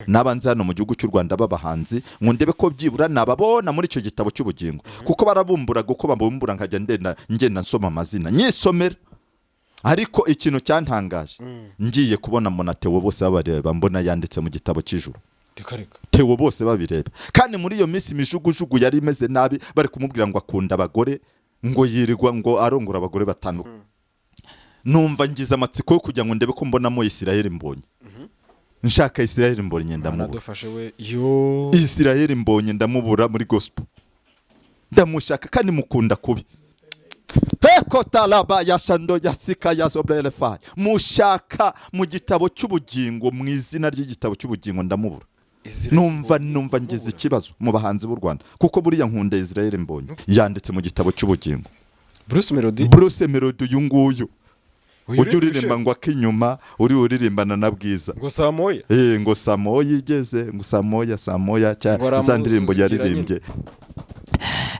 N'abanzi hano mu gihugu cy'u Rwanda b'abahanzi, ngo ndebe ko byibura nababona muri icyo gitabo cy'ubugingo, kuko barabumburaga uko babumbura, nkajya ndenda ngenda nsoma amazina nyisomera. Ariko ikintu cyantangaje, ngiye kubona mbona Theo bose babareba, mbona yanditse mu gitabo cy'ijuru. Reka reka! Theo bose babireba. Kandi muri iyo minsi imijugujugu yari imeze nabi, bari kumubwira ngo akunda abagore, ngo yirirwa ngo arongora abagore batanu. Numva ngize amatsiko yo kugira ngo ndebe ko mbonamo Israel Mbonyi. Nshaka Israel Mbonyi ndamubura. Anadufashe we yo! Israel Mbonyi ndamubura muri gospel. Ndamushaka kandi mukunda kubi. Hekotalaba ya shando ya sika ya zobrelefa, mushaka mu gitabo cy'ubugingo, mu izina ry'igitabo cy'ubugingo, ndamubura. Israel Numva Mbonyi, numva ngize ndamubura. ikibazo mu bahanzi b'u Rwanda, kuko buriya nkunda Israel Mbonyi, yanditse mu gitabo cy'ubugingo. Bruce Melody? Bruce Melody uyu nguyu Uyu ujya uririmba uri ngo akinyuma uri uririmbana na Bwiza. Ngo saa moya. Ngo saa moya igeze, ngo saa moya, saa moya cya Ngo aramu- za ndirimbo gira. yaririmbye.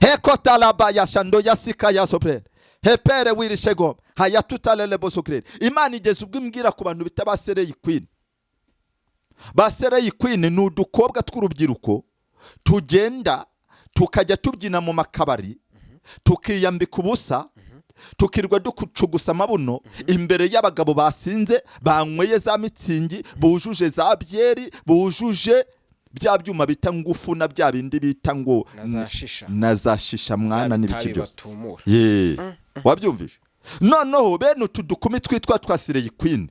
Hekotalaba ya shando ya sika ya soprere hepere wirishego hayatutalele bosokrere. Imana igeze ubwo imbwira ku bantu bita ba slay queen. Ba slay queen ni udukobwa tw'urubyiruko tugenda tukajya tubyina mu makabari, tukiyambika ubusa, tukirwa ducugusa amabuno imbere y'abagabo basinze, banyweye za Mützig, bujuje za byeri, bujuje bya byuma bita ngufu na bya bindi bita ngo Na za shisha. Na za shisha mwana. Bya N'ibiki bitabi byose. batumura. Ye, wabyumvise? Noneho bene utu dukumi twitwa twa slay queen,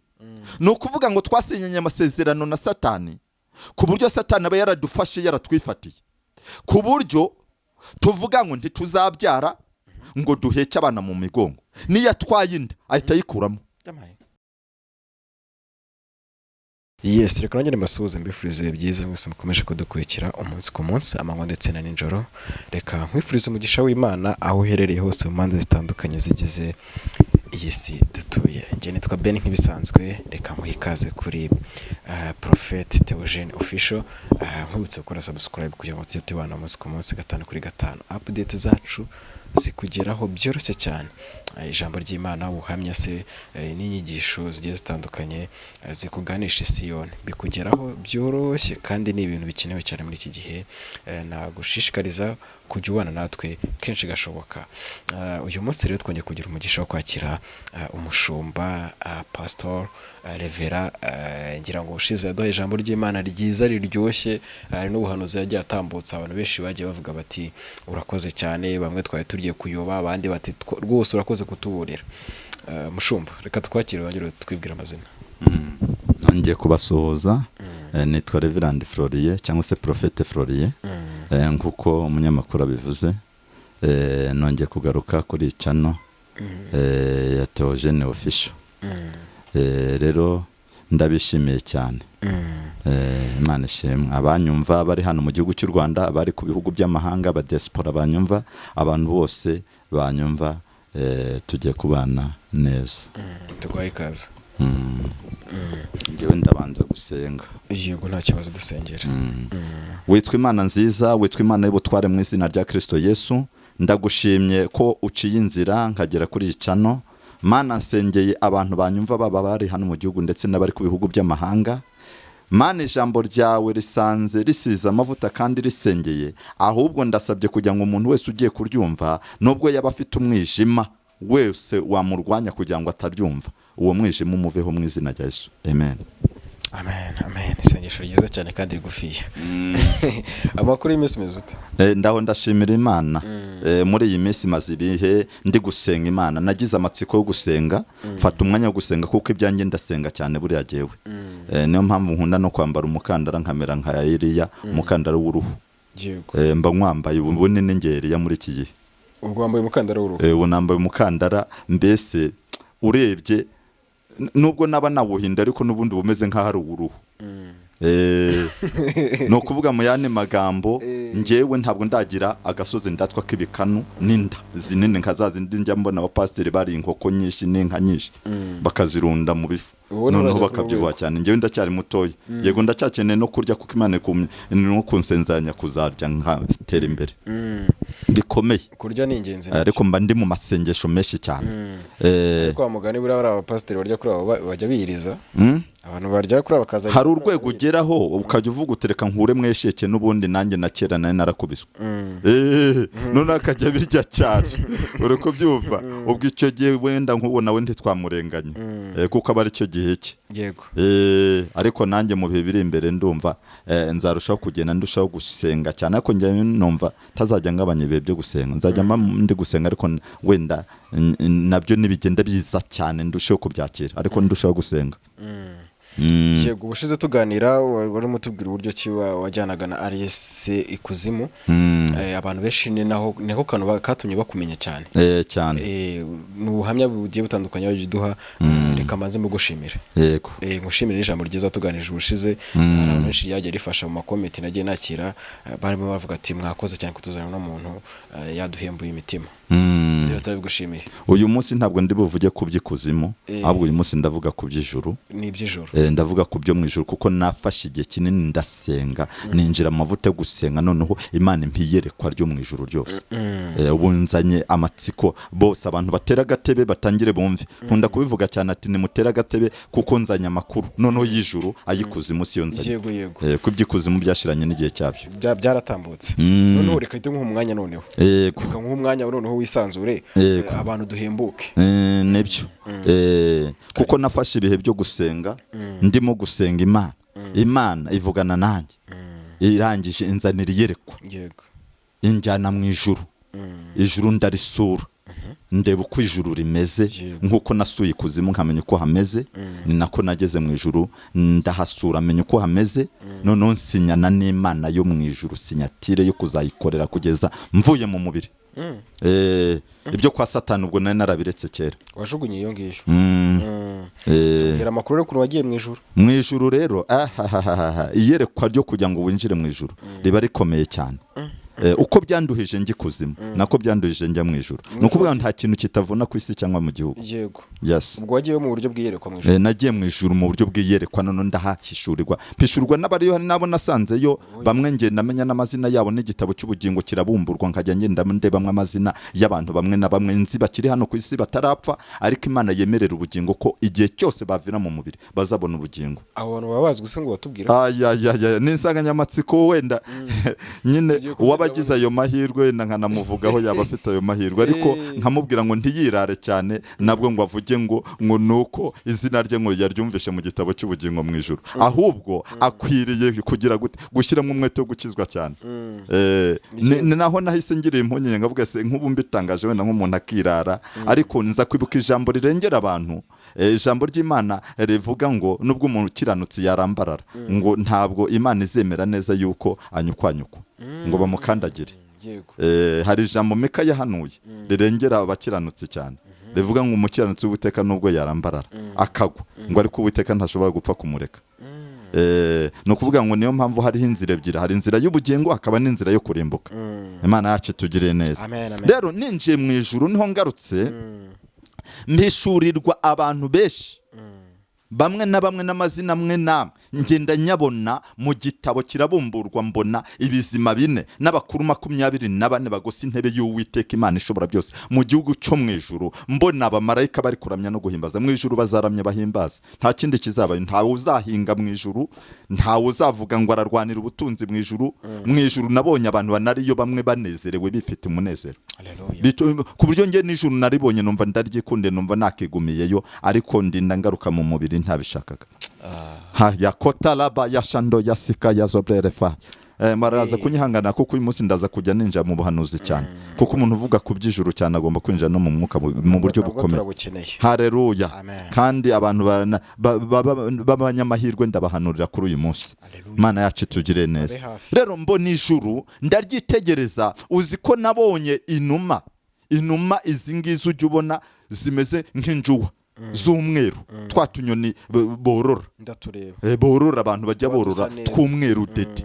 ni ukuvuga ngo twasinyanye amasezerano na Satani, ku buryo Satani aba yaradufashe, yaratwifatiye, ku buryo tuvuga ngo ntituzabyara ngo duheke abana mu migongo. Niyo atwaye inda ahita ayikuramo. Yamaye. Yes, reka nongere mbasuhuze, mbifurize ibihe byiza mwese mukomeje kudukurikira umunsi ku munsi, amanywa ndetse na nijoro. Reka nkwifurize umugisha w'Imana aho uherereye hose mu mpande zitandukanye zigize iyi si dutuye. Njye nitwa Ben nk'ibisanzwe. Reka nkuhe ikaze kuri Prophet Theogene Official. Nkwibutse gukora subscribe kugira ngo tujye tubana umunsi ku munsi, gatanu kuri gatanu, update zacu zikugeraho byoroshye cyane. Ijambo ry'Imana, ubuhamya se, n'inyigisho zigiye zitandukanye, zikuganisha isiyoni, bikugeraho byoroshye kandi ni ibintu bikenewe cyane muri iki gihe. Nagushishikariza kujya ubana natwe kenshi gashoboka. Uyu munsi rero twongeye kugira umugisha wo kwakira umushumba, pastor, reverend. Ngira ngo ubushize yaduhaye ijambo ry'Imana ryiza riryoshye, hari n'ubuhanuzi yagiye atambutsa. Abantu benshi bagiye bavuga bati: "Urakoze cyane, bamwe twari tugiye kuyoba", abandi bati: "Rwose urakoze kutuburira." Mushumba, reka twakire, wongere twibwire amazina. Nongeye kubasuhuza. Nitwa Reverend Florier cyangwa se Prophète Florier, nk'uko umunyamakuru abivuze. Nongeye kugaruka kuri iyi channel ya Theogene Official. Rero ndabishimiye cyane. Imana ishimwe. Abanyumva bari hano mu gihugu cy'u Rwanda, abari ku bihugu by'amahanga, abadiaspora banyumva, abantu bose banyumva, tugiye kubana neza. Tuguhaye ikaze. Njyewe ndabanza gusenga. Yego, nta kibazo, dusengera. Witwa Imana nziza, witwa Imana y'ubutware, mu izina rya Kirisito Yesu ndagushimye ko uciye inzira nkagera kuri iyi channel. Mana, nsengeye abantu banyumva, baba bari hano mu gihugu ndetse n'abari ku bihugu by'amahanga. Mana, ijambo ryawe risanze risize amavuta kandi risengeye. Ahubwo ndasabye kugira ngo umuntu wese ugiye kuryumva, nubwo yaba afite umwijima wese wamurwanya kugira ngo ataryumva, uwo mwijima umuveho mu izina rya Yesu, amen. Amen, amen. Isengesho ryiza cyane kandi rigufiya. Amakuru y'iminsi, imeze ute? Ndaho, ndashimira Imana. Muri iyi minsi maze ibihe ndi gusenga Imana. Nagize amatsiko yo gusenga, mfata umwanya wo gusenga, kuko ibyanjye ndasenga cyane buriya jyewe. Niyo mpamvu nkunda no kwambara umukandara nkamera nka Eliya, umukandara w'uruhu. Mba nkwambaye ubu bunini nge Eliya muri iki gihe. Ubwo wambaye umukandara w'uruhu? Ubu nambaye umukandara, mbese urebye nubwo naba nawuhinda, ariko n'ubundi bumeze nk'aho ari uw'uruhu. Ni ukuvuga mu yandi magambo, njyewe ntabwo ndagira agasozi ndatwa k'ibikanu n'inda zinini nka za zindi njya mbona abapasiteri bari inkoko nyinshi n'inka nyinshi bakazirunda mu bifu, Wowe noneho nturajya kuri bakabyibuha urwo. cyane. Njyewe ndacyari mutoya, yego, ndacyakeneye no kurya, kuko Imana no kunsenzanya kuzarya nkatera imbere bikomeye. Kurya ni ingenzi. Ariko mba ndi mu masengesho menshi cyane. Ariko wa mugani, buriya bariya abapasiteri barya kuri abo bajya biyiriza. Abantu barya kuri bakaza. Hari urwego ugeraho ukajya uvuga utereka nkure mwesheke, n'ubundi nanjye na kera nari narakubiswe. None akajya birya cyane, uri kubyumva? Ubwo icyo gihe wenda nk'ubu nawe ntitwamurenganya, kuko aba ari cyo gihe cye. Ariko nanjye mu bihe biri imbere ndumva nzarushaho kugenda ndushaho gusenga cyane, ariko njye numva ntazajya ngabanya ibihe byo gusenga, nzajya mba ndi gusenga, ariko wenda nabyo nibigenda biza cyane ndusheho kubyakira, ariko ndushaho gusenga. Yego, ubushize tuganira warimo utubwira uburyo ki wajyanaga na Alice ikuzimu. Abantu benshi ni naho niko kantu katumye bakumenya cyane. Cyane. Ni ubuhamya bugiye butandukanye wagiye uduha. Reka maze mugushimire. Yego. Ngushimire n'ijambo ryiza watuganirije ubushize. Hari abantu benshi ryagiye rifasha mu ma comment nagiye nakira, barimo bavuga ati mwakoze cyane kutuzanira uno muntu, yaduhembuye imitima. Rero turabigushimiye. Uyu munsi ntabwo ndi buvuge ku by'ikuzimu, ahubwo uyu munsi ndavuga ku by'ijuru. Ni iby'ijuru. Ndavuga ku byo mu ijuru, kuko nafashe igihe kinini ndasenga, ninjira mu mavuta yo gusenga, noneho Imana impa iyerekwa ryo mu ijuru ryose. Ubu nzanye amatsiko bose, abantu batera agatebe batangire bumve. Nkunda kubivuga cyane ati nimutere agatebe, kuko nzanye amakuru noneho y'ijuru, ay'ikuzimu siyo nzanye. yego yego Ko iby'ikuzimu byashiranye n'igihe cyabyo. Byaratambutse. Noneho reka ihite nkuha umwanya noneho. Yego. Reka nkuhe umwanya noneho wisanzure. Yego. Abantu duhembuke. Nibyo. Kuko nafashe ibihe byo gusenga, ndimo gusenga Imana, Imana ivugana nanjye, irangije inzanira iyerekwa, injyana mu ijuru. Ijuru ndarisura, ndeba uko ijuru rimeze. Nk'uko nasuye ikuzimu nkamenya uko hameze, ni nako nageze mu ijuru ndahasura, menya uko hameze. Noneho nsinyana n'Imana yo mu ijuru signature yo kuzayikorera kugeza mvuye mu mubiri. Ibyo kwa Satani ubwo nari narabiretse kera. Wajugunye iyo ngiyo. Tubwira amakuru rero ukuntu wagiye mu ijuru. Mu ijuru rero, ahahahaha, iyerekwa ryo kugira ngo winjire mu ijuru riba rikomeye cyane. Uko byanduhije njya ikuzimu, nako byanduhije njya mu ijuru. Ni ukuvuga ngo nta kintu kitavuna ku isi cyangwa mu gihugu. Yes. Ubwo wagiyeyo mu buryo bw'iyerekwa mu ijuru? Nagiye mu ijuru mu buryo bw'iyerekwa, none ndahahishurirwa, mpishurwa n'abariyo, hari n'abo nasanzeyo bamwe ngenda menya n'amazina yabo, n'igitabo cy'ubugingo kirabumburwa, nkajya ngenda ndebamwo amazina y'abantu bamwe na bamwe nzi bakiri hano ku isi batarapfa, ariko Imana yemerera ubugingo ko igihe cyose bavira mu mubiri bazabona ubugingo. Abo bantu baba bazwi se ngo batubwire? Ayayaya, ni insanganyamatsiko wenda nyine. Tugiye kuziga. Uwaba agize ayo mahirwe wenda nkanamuvugaho, yaba afite ayo mahirwe, ariko nkamubwira ngo ntiyirare cyane nabwo ngo avuge ngo nuko izina rye ngo yaryumvishe mu gitabo cy'ubugingo mu ijuru, ahubwo akwiriye kugira gute? Gushyiramo umwete wo gukizwa cyane. Ni naho nahise ngira impungenge, nkavuga se nk'ubu mbitangaje wenda nk'umuntu akirara, ariko nza kwibuka ijambo rirengera abantu, ijambo ry'Imana rivuga ngo nubwo umuntu ukiranutse yarambarara, ngo ntabwo Imana izemera neza yuko anyukwanyukwa ngo bamukandagire. Hari ijambo Mika yahanuye rirengera abakiranutsi cyane, rivuga ngo umukiranutsi w'Uwiteka nubwo yarambarara akagwa, ngo ariko Uwiteka ntashobora gupfa kumureka. Ni ukuvuga ngo niyo mpamvu hariho inzira ebyiri: hari inzira y'ubugingo, hakaba n'inzira yo kurimbuka. Imana yacu itugiriye neza. Amen, amen. Rero ninjiye mu ijuru, niho ngarutse mpishurirwa abantu benshi, bamwe na bamwe n'amazina amwe n'amwe ngenda nyabona mu gitabo kirabumburwa, mbona ibizima bine n'abakuru 24 bagose intebe y'Uwiteka Imana ishobora byose mu gihugu cyo mu ijuru, mbona abamarayika bari kuramya no guhimbaza. Mu ijuru bazaramya bahimbaza, nta kindi kizabayo. Ntawe uzahinga mu ijuru, ntawe uzavuga ngo ararwanira ubutunzi mu ijuru. Mu ijuru nabonye abantu banariyo bamwe banezerewe, bifite umunezero. Haleluya. Ku buryo njye n'ijuru naribonye numva ndaryikunde, numva nakigumiyeyo, ariko ndinda ngaruka mu mubiri ntabishakaga. Ha yakota laba ya shando ya sika ya zobrerefa. Maraza kunyihangana, kuko uyu munsi ndaza kujya ninjira mu buhanuzi cyane, kuko umuntu uvuga ku by'ijuru cyane agomba kwinjira no mu mwuka mu buryo Nabwo bukomeye. turabukeneye. Hareruya. Amen. Kandi abantu b'abanyamahirwe ndabahanurira kuri uyu munsi. Haleluya. Imana yacu itugire neza. Abe hafi. Rero mbona ijuru ndaryitegereza. Uzi ko nabonye inuma, inuma izi ngizi ujya ubona zimeze nk'injuwa z'umweru, twa tunyoni borora. Ndatureba. Borora, abantu bajya Tuba dusa borora, neza. tw'umweru dede.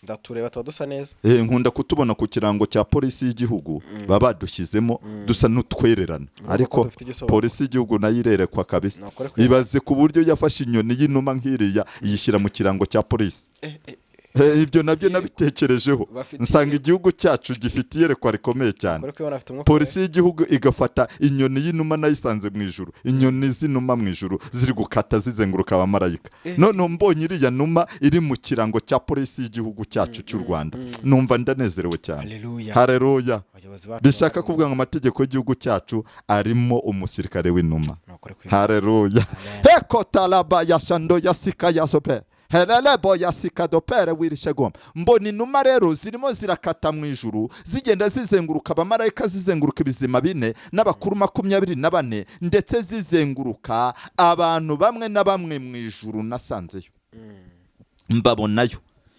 Ndatureba, tuba dusa neza. Nkunda kutubona ku kirango cya polisi y'igihugu, baba badushyizemo dusa n'utwererana, Urumva ariko ko dufite igisobanuro. polisi y'igihugu nayo irerekwa kabisa. Ni ukuri Ibaze ku buryo yafashe inyoni y'inuma nk'iriya iyishyira mu kirango cya polisi. Ibyo nabyo nabitekerejeho, Bafite nsanga igihugu cyacu gifite iyerekwa rikomeye cyane. Kore ko bafite umwuka. Polisi y'igihugu igafata inyoni y'inuma, nayisanze mu ijuru, inyoni z'inuma mu ijuru ziri gukata zizenguruka abamarayika. Noneho mbonye iriya numa iri mu kirango cya polisi y'igihugu cyacu cy'u Rwanda, numva ndanezerewe cyane. Haleluya. Hareruya. Abayobozi bacu Bishaka kuvuga ngo amategeko y'igihugu cyacu arimo umusirikare w'inuma. Ni ukuri kw'Imana. Hareruya. Hekotalaba yashando yasika yasope herelebo yasika dopere wirishegoma. Mbona inuma rero zirimo zirakata mu ijuru, zigenda zizenguruka abamarayika, zizenguruka ibizima bine n'abakuru 24, ndetse zizenguruka abantu bamwe na bamwe mu ijuru nasanzeyo, mbabonayo.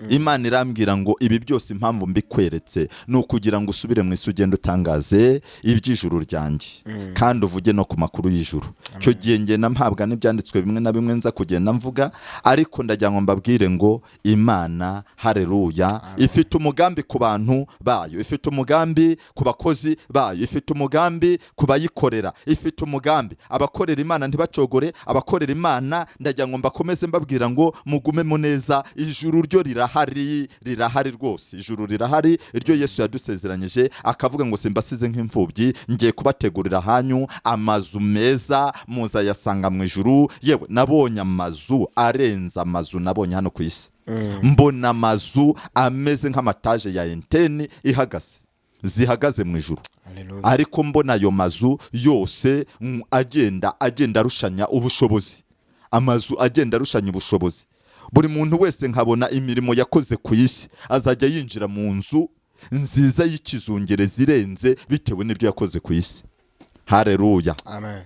Imana irambwira ngo ibi byose impamvu mbikweretse ni ukugira ngo usubire mu isi, ugende utangaze iby'ijuru ryanjye kandi uvuge no ku makuru y'ijuru. Icyo gihe ngenda mpabwa n'ibyanditswe bimwe na bimwe nza kugenda mvuga, ariko ndagira ngo mbabwire ngo Imana, hareruya, ifite umugambi ku bantu bayo, ifite umugambi ku bakozi bayo, ifite umugambi ku bayikorera, ifite umugambi. Abakorera Imana ntibacogore. Abakorera Imana, ndagira ngo mbakomeze mbabwira ngo mugumemo neza. Ijuru ryo rirahari, rirahari rwose. Ijuru rirahari, iryo Yesu yadusezeranyije, akavuga ngo simbasize nk'imfubyi, ngiye kubategurira ahanyu amazu meza, muzayasanga mu ijuru. Yewe, nabonye amazu arenze amazu nabonye hano ku isi. Mbona amazu ameze nk'amataje ya antene ihagaze, zihagaze mu ijuru. Haleluya. Ariko mbona ayo mazu yose agenda arushanya ubushobozi, amazu agenda arushanya ubushobozi. Buri muntu wese nkabona imirimo yakoze ku isi azajya yinjira mu nzu nziza y'ikizungerezi irenze bitewe n'ibyo yakoze ku isi. Hareruya. Amen.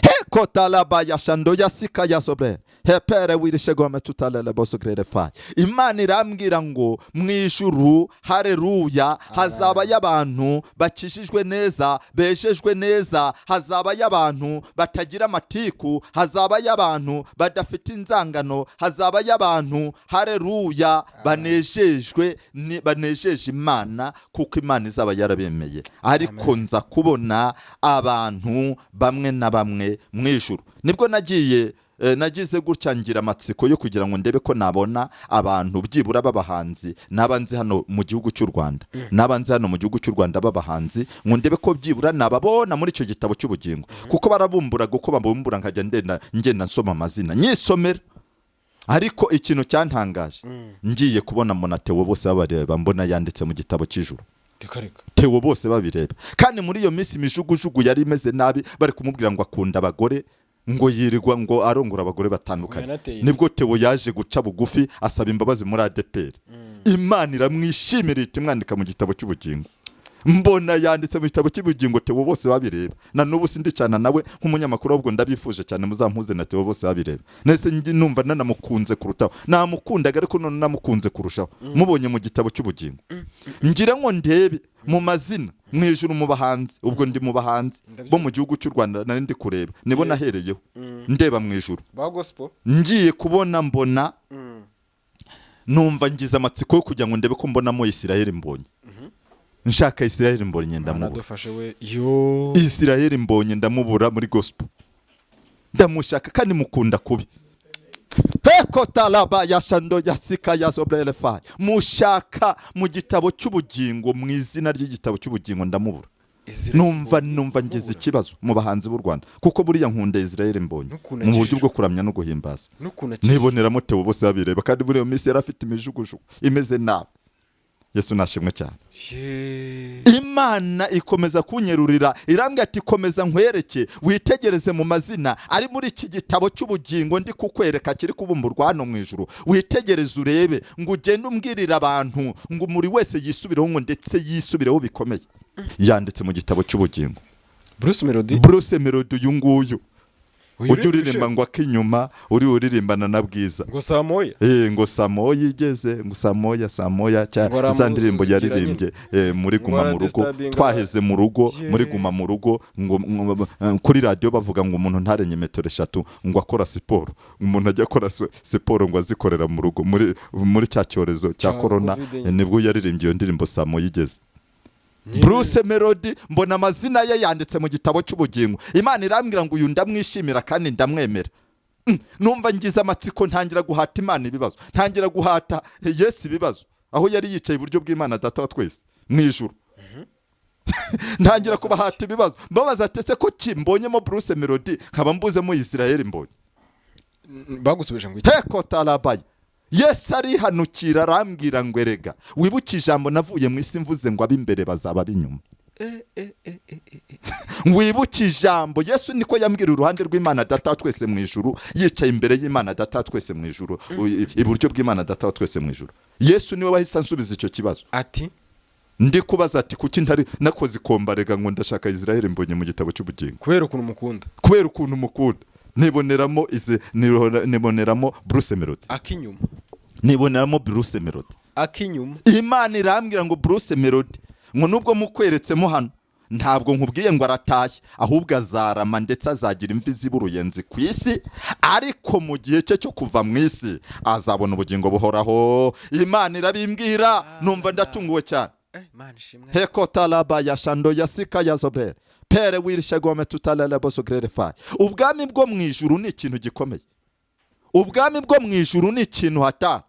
Hekotalaba yashando yasika yasobre hepere wirishegome tutalele bosogrerefa. Imana irambwira ngo mu ijuru, hareruya, hazabayo abantu bakijijwe neza, bejejwe neza, hazabayo abantu batagira amatiku, hazabayo abantu badafite inzangano, hazabayo abantu, hareruya, banejejwe banejeje Imana, kuko Imana izaba yarabemeye. Ariko nza kubona abantu bamwe na bamwe mu ijuru. Nibwo nagiye nagize gutya ngira amatsiko yo kugira ngo ndebe ko nabona abantu byibura b'abahanzi naba nzi hano mu gihugu cy'u Rwanda, naba nzi hano mu gihugu cy'u Rwanda b'abahanzi, ngo ndebe ko byibura nababona muri icyo gitabo cy'ubugingo, kuko barabumburaga uko babumbura nkajya ngenda nsoma amazina nyisomera. Ariko ikintu cyantangaje, ngiye kubona mbona Theo bose babareba, mbona yanditse mu gitabo cy'ijuru. Reka reka. Theo bose babireba. Kandi muri iyo minsi imijugujugu yari imeze nabi, bari kumubwira ngo akunda abagore, ngo yirirwa ngo arongora abagore batandukanye. Ngo yanateye. Nibwo Theo yaje guca bugufi asaba imbabazi muri ADEPR, Imana iramwishimira ihita imwandika mu gitabo cy'ubugingo. Mbona yanditse mu gitabo cy'ubugingo, Theo bose babireba. Na n'ubu sindicana nawe nk'umunyamakuru, ahubwo ndabifuje cyane muzampuze na Theo bose babireba. Nese njye numva nanamukunze kurutaho, namukundaga ariko none namukunze kurushaho mubonye mu gitabo cy'ubugingo. Ngira ngo ndebe mu mazina mu ijuru mu bahanzi, ubwo ndi mu bahanzi bo mu gihugu cy'u Rwanda nari ndi kureba, nibo nahereyeho ndeba mu ijuru. Ba gospel. Ngiye kubona mbona, numva ngize amatsiko yo kugira ngo ndebe ko mbonamo Israel Mbonye. Nshaka Israel Mbonye ndamubura. Anadufashe we yo. Israel Mbonye ndamubura muri gospel, ndamushaka kandi mukunda kubi. Hekotalaba yashando yasika yazobrelefa. Mushaka mu gitabo cy'ubugingo, mu izina ry'igitabo cy'ubugingo, ndamubura. Israel Numva ngize ikibazo mu bahanzi b'u Rwanda, kuko buriya nkunda Israel Mbonye N'ukuntu mu buryo akijijwe. bwo kuramya no guhimbaza. N'ukuntu akijijwe. Niboneramo Theo bose babireba, kandi muri iyo minsi yari afite imijugujugu imeze nabi. Yesu nashimwe cyane. Ye. Imana ikomeza kunyerurira, irambwira ati komeza nkwereke, witegereze mu mazina ari muri iki gitabo cy'ubugingo ndi kukwereka kiri kubumburwa hano mu ijuru, witegereze urebe, ngo ugende umbwirire abantu ngo umuri wese yisubireho, ngo ndetse yisubireho bikomeye. Yanditse mu gitabo cy'ubugingo. Bruce Melody. Bruce Melody uyu nguyu Uyu ujya uri uririmba ngo akinyuma uri uririmbana na Bwiza. Ngo saa moya. Ngo saa moya igeze, ngo saa moya, saa moya cya Ngo aramu- za ndirimbo gira yaririmbye muri Ngo Guma mu Rugo. aradisturbinga. Twaheze mu rugo muri Guma mu Rugo, ngo kuri radiyo bavuga ngo umuntu ntarenye metero 3 ngo akora siporo, umuntu ajya akora siporo ngo azikorera mu rugo muri cya cyorezo cya Cya corona. Covid nyine. Nibwo yaririmbye iyo ndirimbo saa moya igeze. Nyine. Bruce Melody mbona amazina ye yanditse mu gitabo cy'ubugingo. Imana irambwira ngo uyu ndamwishimira kandi ndamwemera. Numva ngize amatsiko, ntangira guhata Imana ibibazo, ntangira guhata Yesu ibibazo aho yari yicaye iburyo bw'Imana Data wa twese mu ijuru. Ntangira kubahata ibibazo, mbabaza ati: "Ese ko mbonyemo Bruce Melody, nkaba mbuzemo Israel Mbonye?" Bagusubije ngo iki? Heko tarabaye. Yesu arihanukira, arambwira ngo: "Erega wibuke ijambo navuye mu isi mvuze ngo ab'imbere bazaba ab'inyuma. Wibuke ijambo." Yesu niko yambwira uruhande rw'Imana Data wa twese mu ijuru, yicaye imbere y'Imana Data wa twese mu ijuru, iburyo bw'Imana Data wa twese mu ijuru. Yesu niwe wahise ansubiza icyo kibazo. Ati? Ndi kubaza ati: "Kuki ntari nakoze ikombarega ngo ndashaka Israel Mbonye mu gitabo cy'ubugingo?" Kubera ukuntu mukunda. Kubera ukuntu mukunda, niboneramo izi, niboneramo Bruce Melody. Akinyuma. Niboneramo Bruce Melody. Akinyuma. Imana irambwira ngo: "Bruce Melody, ngo nubwo mukweretsemo hano, ntabwo nkubwiye ngo aratashye, ahubwo azarama, ndetse azagira imvi z'uruyenzi ku isi, ariko mu gihe cye cyo kuva mu isi azabona ubugingo buhoraho." Imana irabimbwira, numva ndatunguwe cyane. Imana ishimwe. Hekotalaba ya shando ya sika ya zobrere pere wirishegome tutalele bosogerefayi. Ubwami bwo mu ijuru ni ikintu gikomeye. Ubwami bwo mu ijuru ni ikintu hatari.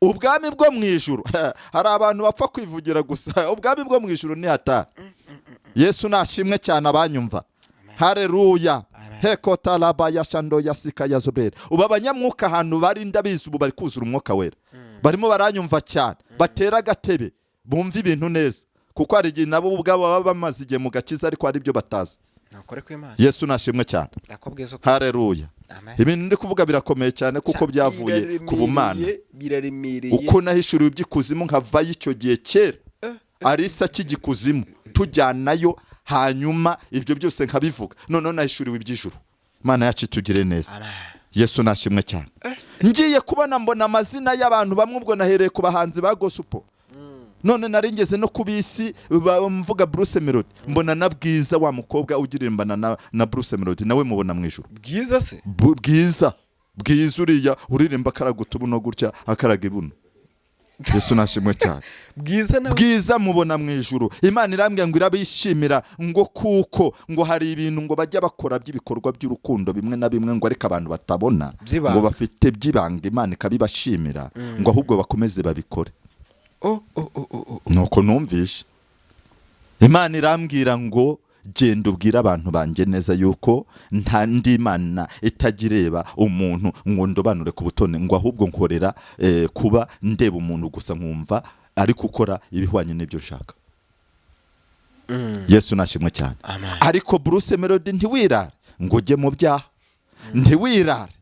Ubwami bwo mu ijuru, hari abantu bapfa kwivugira gusa. Ubwami bwo mu ijuru ni hatari. Yesu nashimwe cyane. Abanyumva, hareruya. Hekotalaba ya shando ya sika ya zobrere. Ubu abanyamwuka ahantu bari, ndabizi ubu bari kuzura Umwuka Wera, barimo baranyumva cyane. Batera agatebe bumva ibintu neza, kuko hari igihe nabo ubwabo baba bamaze igihe mu gakiza, ariko hari ibyo batazi. Ntakore kw'Imana. Yesu nashimwe cyane. Ndakubwiza uko. Hareruya. Amen. Ibintu ndi kuvuga birakomeye cyane, kuko byavuye ku bumana. Biraremereye. Uko nahishuriwe iby'ikuzimu nkavayo icyo gihe kera, arisa cy'igikuzimu tujyanayo, hanyuma ibyo byose nkabivuga, noneho nahishuriwe iby'ijuru. Imana yacu itugire neza. Amen. Yesu nashimwe cyane. Ngiye kubona, mbona amazina y'abantu bamwe. Ubwo nahereye ku bahanzi ba gospel, none nari ngeze no ku bisi mvuga Bruce Melody, mbona na Bwiza, wa mukobwa ugiririmbana na Bruce Melody, nawe mubona mu ijuru. Bwiza se? Bwiza, Bwiza uriya uririmba akaraga utubuno gutya, akaraga ibuno. Yesu nashimwe cyane. Bwiza nawe? Bwiza mubona mu ijuru. Imana irambwira ngo irabishimira, ngo kuko ngo hari ibintu ngo bajya bakora by'ibikorwa by'urukundo bimwe na bimwe, ngo ariko abantu batabona. By'ibanga. Ngo bafite by'ibanga, Imana ikabibashimira, ngo ahubwo bakomeze babikore. Oh oh oh oh oh. Nuko numvishe Imana irambwira ngo: "Genda ubwire abantu banjye neza yuko nta ndi Mana itajya umuntu ngo ndobanure ku butoni, ngo ahubwo nkorera kuba ndeba umuntu gusa nkumva ari gukora ibihwanye n'ibyo nshaka." Yesu nashimwe cyane. Amen. Ariko Bruce Melody, ntiwirare ngo ujye mu byaha, ntiwirare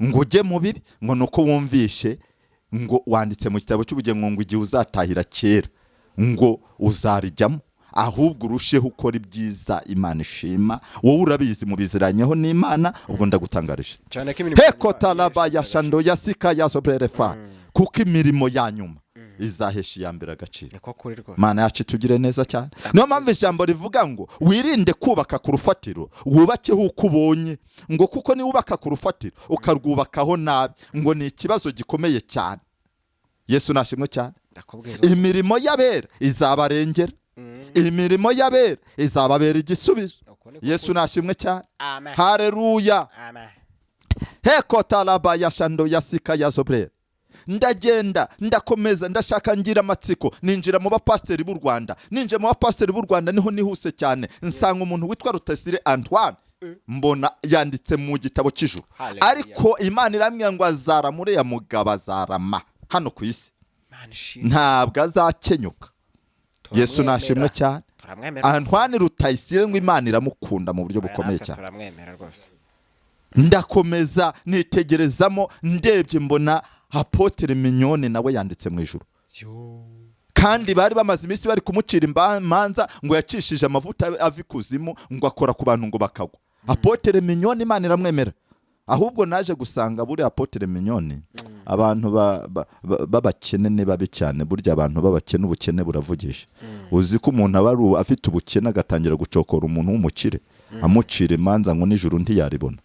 ngo ujye mu bibi, ngo nuko wumvishe ngo wanditse mu gitabo cy'ubugingo, ngo igihe uzatahira kera ngo uzarijyamo. Ahubwo urusheho ukora ibyiza Imana ishima. Wowe urabizi, mubiziranyeho n'Imana. Ubwo ndagutangarije. Cyane ko imirimo Heko talaba ya shando ya sika ya sobrerefa, kuko imirimo ya nyuma izahesha iya mbere agaciro. Niko kuri rwose. Mana yacu itugire neza cyane. Niyo mpamvu ijambo rivuga ngo wirinde kubaka ku rufatiro wubakeho uko ubonye, ngo kuko niwubaka ku rufatiro ukarwubakaho nabi, ngo ni ikibazo gikomeye cyane. Yesu nashimwe cyane. Ndakubwiza. Imirimo y'abera izabarengera, imirimo y'abera izababera igisubizo. Uko niko Yesu kuri. nashimwe cyane. Amen. Hareruya. Amen. Heko talaba ya shando ya sika ya zobrere. Ndagenda, ndakomeza, ndashaka, ngira amatsiko, ninjira mu bapasiteri b'u Rwanda. Ninjira mu bapasiteri b'u Rwanda niho nihuse cyane, nsanga umuntu witwa Rutayisire Antoine, mbona yanditse mu gitabo cy'ijuru. Hallelujah. Ariko Imana irambwira ngo azarama, uriya mugabo azarama hano ku isi. Imana ishimwe. Ntabwo azakenyuka. Yesu nashimwe cyane. Turamwemera. Antoine Rutayisire, ngo Imana iramukunda mu buryo bukomeye Natwe cyane. Turamwemera rwose. Ndakomeza, nitegerezamo, ndebye mbona Apôtre Mignone nawe yanditse mu ijuru. Yo. Kandi bari bamaze iminsi bari kumucira imanza ngo yacishije amavuta ava ikuzimu, ngo akora ku bantu ngo bakagwa. Apôtre Mignone, Imana iramwemera. Ahubwo naje gusanga buriya Apôtre Mignone, abantu b'abakene ni babi cyane. Burya abantu b'abakene, ubukene buravugisha. Uzi ko umuntu aba afite ubukene, agatangira gucokora umuntu w'umukire, amucira imanza ngo nijoro ntiyaribona.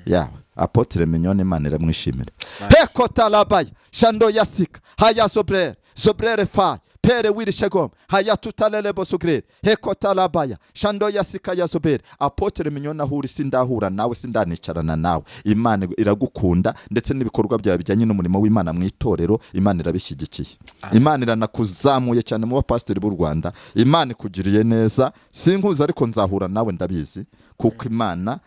Yawe Apôtre Mignone, Imana iramwishimira. Heko talabaya shando yasika haya zobrere zobrere fa pere. Pere wirishegom hayatutalele bosugrere hekotalabaya shando yasika yazobere. Apotre Mignone, aho uri sindahura nawe, sindanicarana nawe. Imana iragukunda, ndetse n'ibikorwa byawe bijyanye n'umurimo w'Imana mu itorero Imana irabishyigikiye. Imana iranakuzamuye cyane mu bapasiteri b'u Rwanda. Imana ikugiriye neza. Sinkuzi ariko nzahura nawe ndabizi, kuko Imana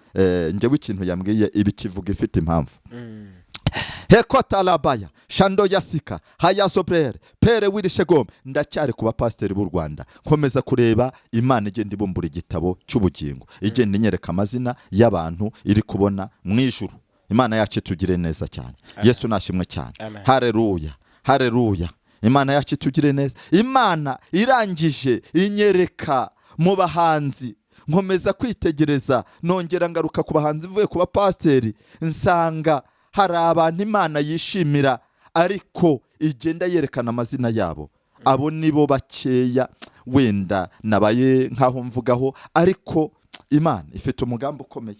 njyewe ikintu yambwiye ibikivuga ifite impamvu. Hekotalabaya shando yasika hayazobrere pere wirishegom. Ndacyari ku bapasiteri b'u Rwanda, nkomeza kureba Imana igenda ibumbura igitabo cy'ubugingo, igenda inyereka amazina y'abantu iri kubona mu ijuru. Imana yacu itugire neza cyane. Yesu nashimwe cyane. Amen. Hareruya, hareruya. Imana yacu itugire neza. Imana irangije inyereka mu bahanzi, nkomeza kwitegereza, nongera ngaruka ku bahanzi mvuye ku bapasiteri, nsanga hari abantu Imana yishimira ariko igenda yerekana amazina yabo. Abo nibo bakeya wenda nabaye nkaho mvugaho, ariko Imana ifite umugambi ukomeye.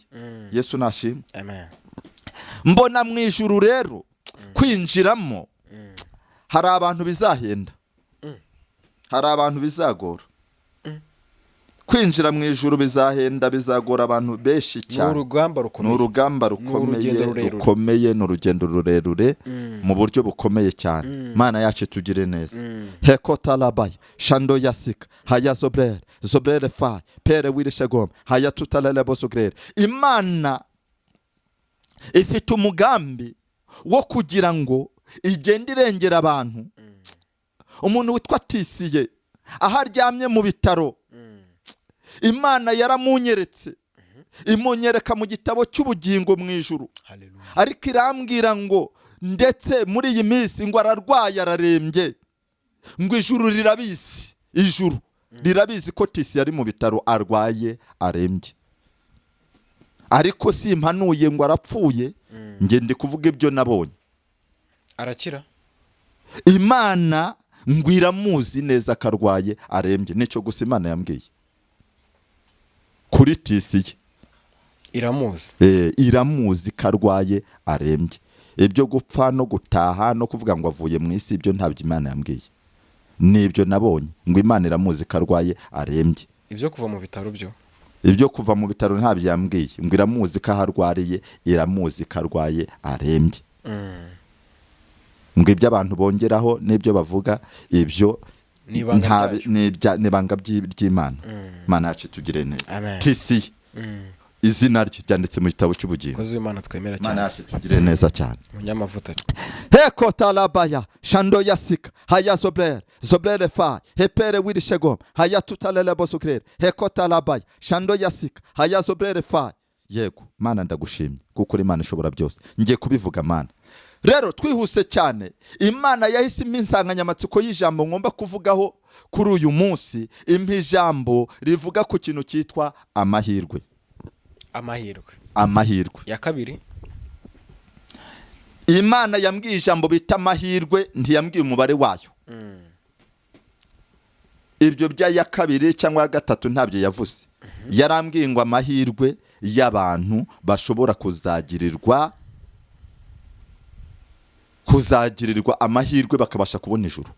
Yesu nashimwe. Amen. Mbona mu ijuru rero kwinjiramo hari abantu bizahenda, hari abantu bizagora. Kwinjira mu ijuru bizahenda, bizagora abantu benshi Ni cyane. urugamba Ni rukomeye. urugamba Ni rukomeye. urugendo rurerure. Rukomeye, ni urugendo rurerure mu buryo bukomeye cyane. Mana yacu tugire neza. Hekotalabaya shando yasika haya zobrere zobrere fa pere wirishegom haya tutalele bosugrere. Imana ifite umugambi wo kugira ngo igende irengera abantu. Umuntu witwa Tisiye aho aryamye mu bitaro, Imana yaramunyeretse, imunyereka mu gitabo cy'ubugingo mu ijuru. Hallelujah. Ariko irambwira ngo ndetse muri iyi minsi ngo ararwaye, ararembye, ngo ijuru rirabizi. Ijuru rirabizi ko Tisi yari mu bitaro, arwaye, arembye. Ariko simpanuye ngo arapfuye, njye ndi kuvuga ibyo nabonye. Arakira. Imana ngo iramuzi neza ko arwaye, arembye. Nicyo gusa Imana yambwiye kuri Tisi ye. Iramuzi. Iramuzi ko arwaye, arembye. Ibyo gupfa no gutaha no kuvuga ngo avuye mu isi, ibyo ntabyo Imana yambwiye, nibyo nabonye, ngo Imana iramuzi ko arwaye, arembye. Ibyo kuva mu bitaro byo? Ibyo kuva mu bitaro ntabyo yambwiye. Ngo iramuzi ko aho arwariye, iramuzi ko arwaye, arembye. Ngo ibyo abantu bongeraho n'ibyo bavuga, ibyo Ni ibanga ryayo. Ni ibanga ry'Imana. Imana yacu itugire neza. Amen. Tisi, izina rye ryanditse mu gitabo cy'ubugingo. Umukozi w'Imana twemera Imana cyane. yacu itugire neza cyane. Umunyamavuta. Hekotalabaya shando yasika haya zobrere zobrere fa hepere wirishegom haya tutalele bosukrere hekotalabaya shando yasika haya zobrere fa. Yego Mana, ndagushimye kuko uri Imana ishobora byose. Ngiye kubivuga Mana. Rero twihuse cyane, Imana yahise impa insanganyamatsiko y'ijambo ngomba kuvugaho kuri uyu munsi, impa ijambo rivuga ku kintu cyitwa amahirwe. Amahirwe. Amahirwe. Ya kabiri. Imana yambwiye ijambo bita amahirwe, ntiyambwiye umubare wayo. Ibyo by'aya kabiri cyangwa ya gatatu ntabyo yavuze. Yarambwiye ngo amahirwe y'abantu bashobora kuzagirirwa amahirwe bakabasha kubona ijuru,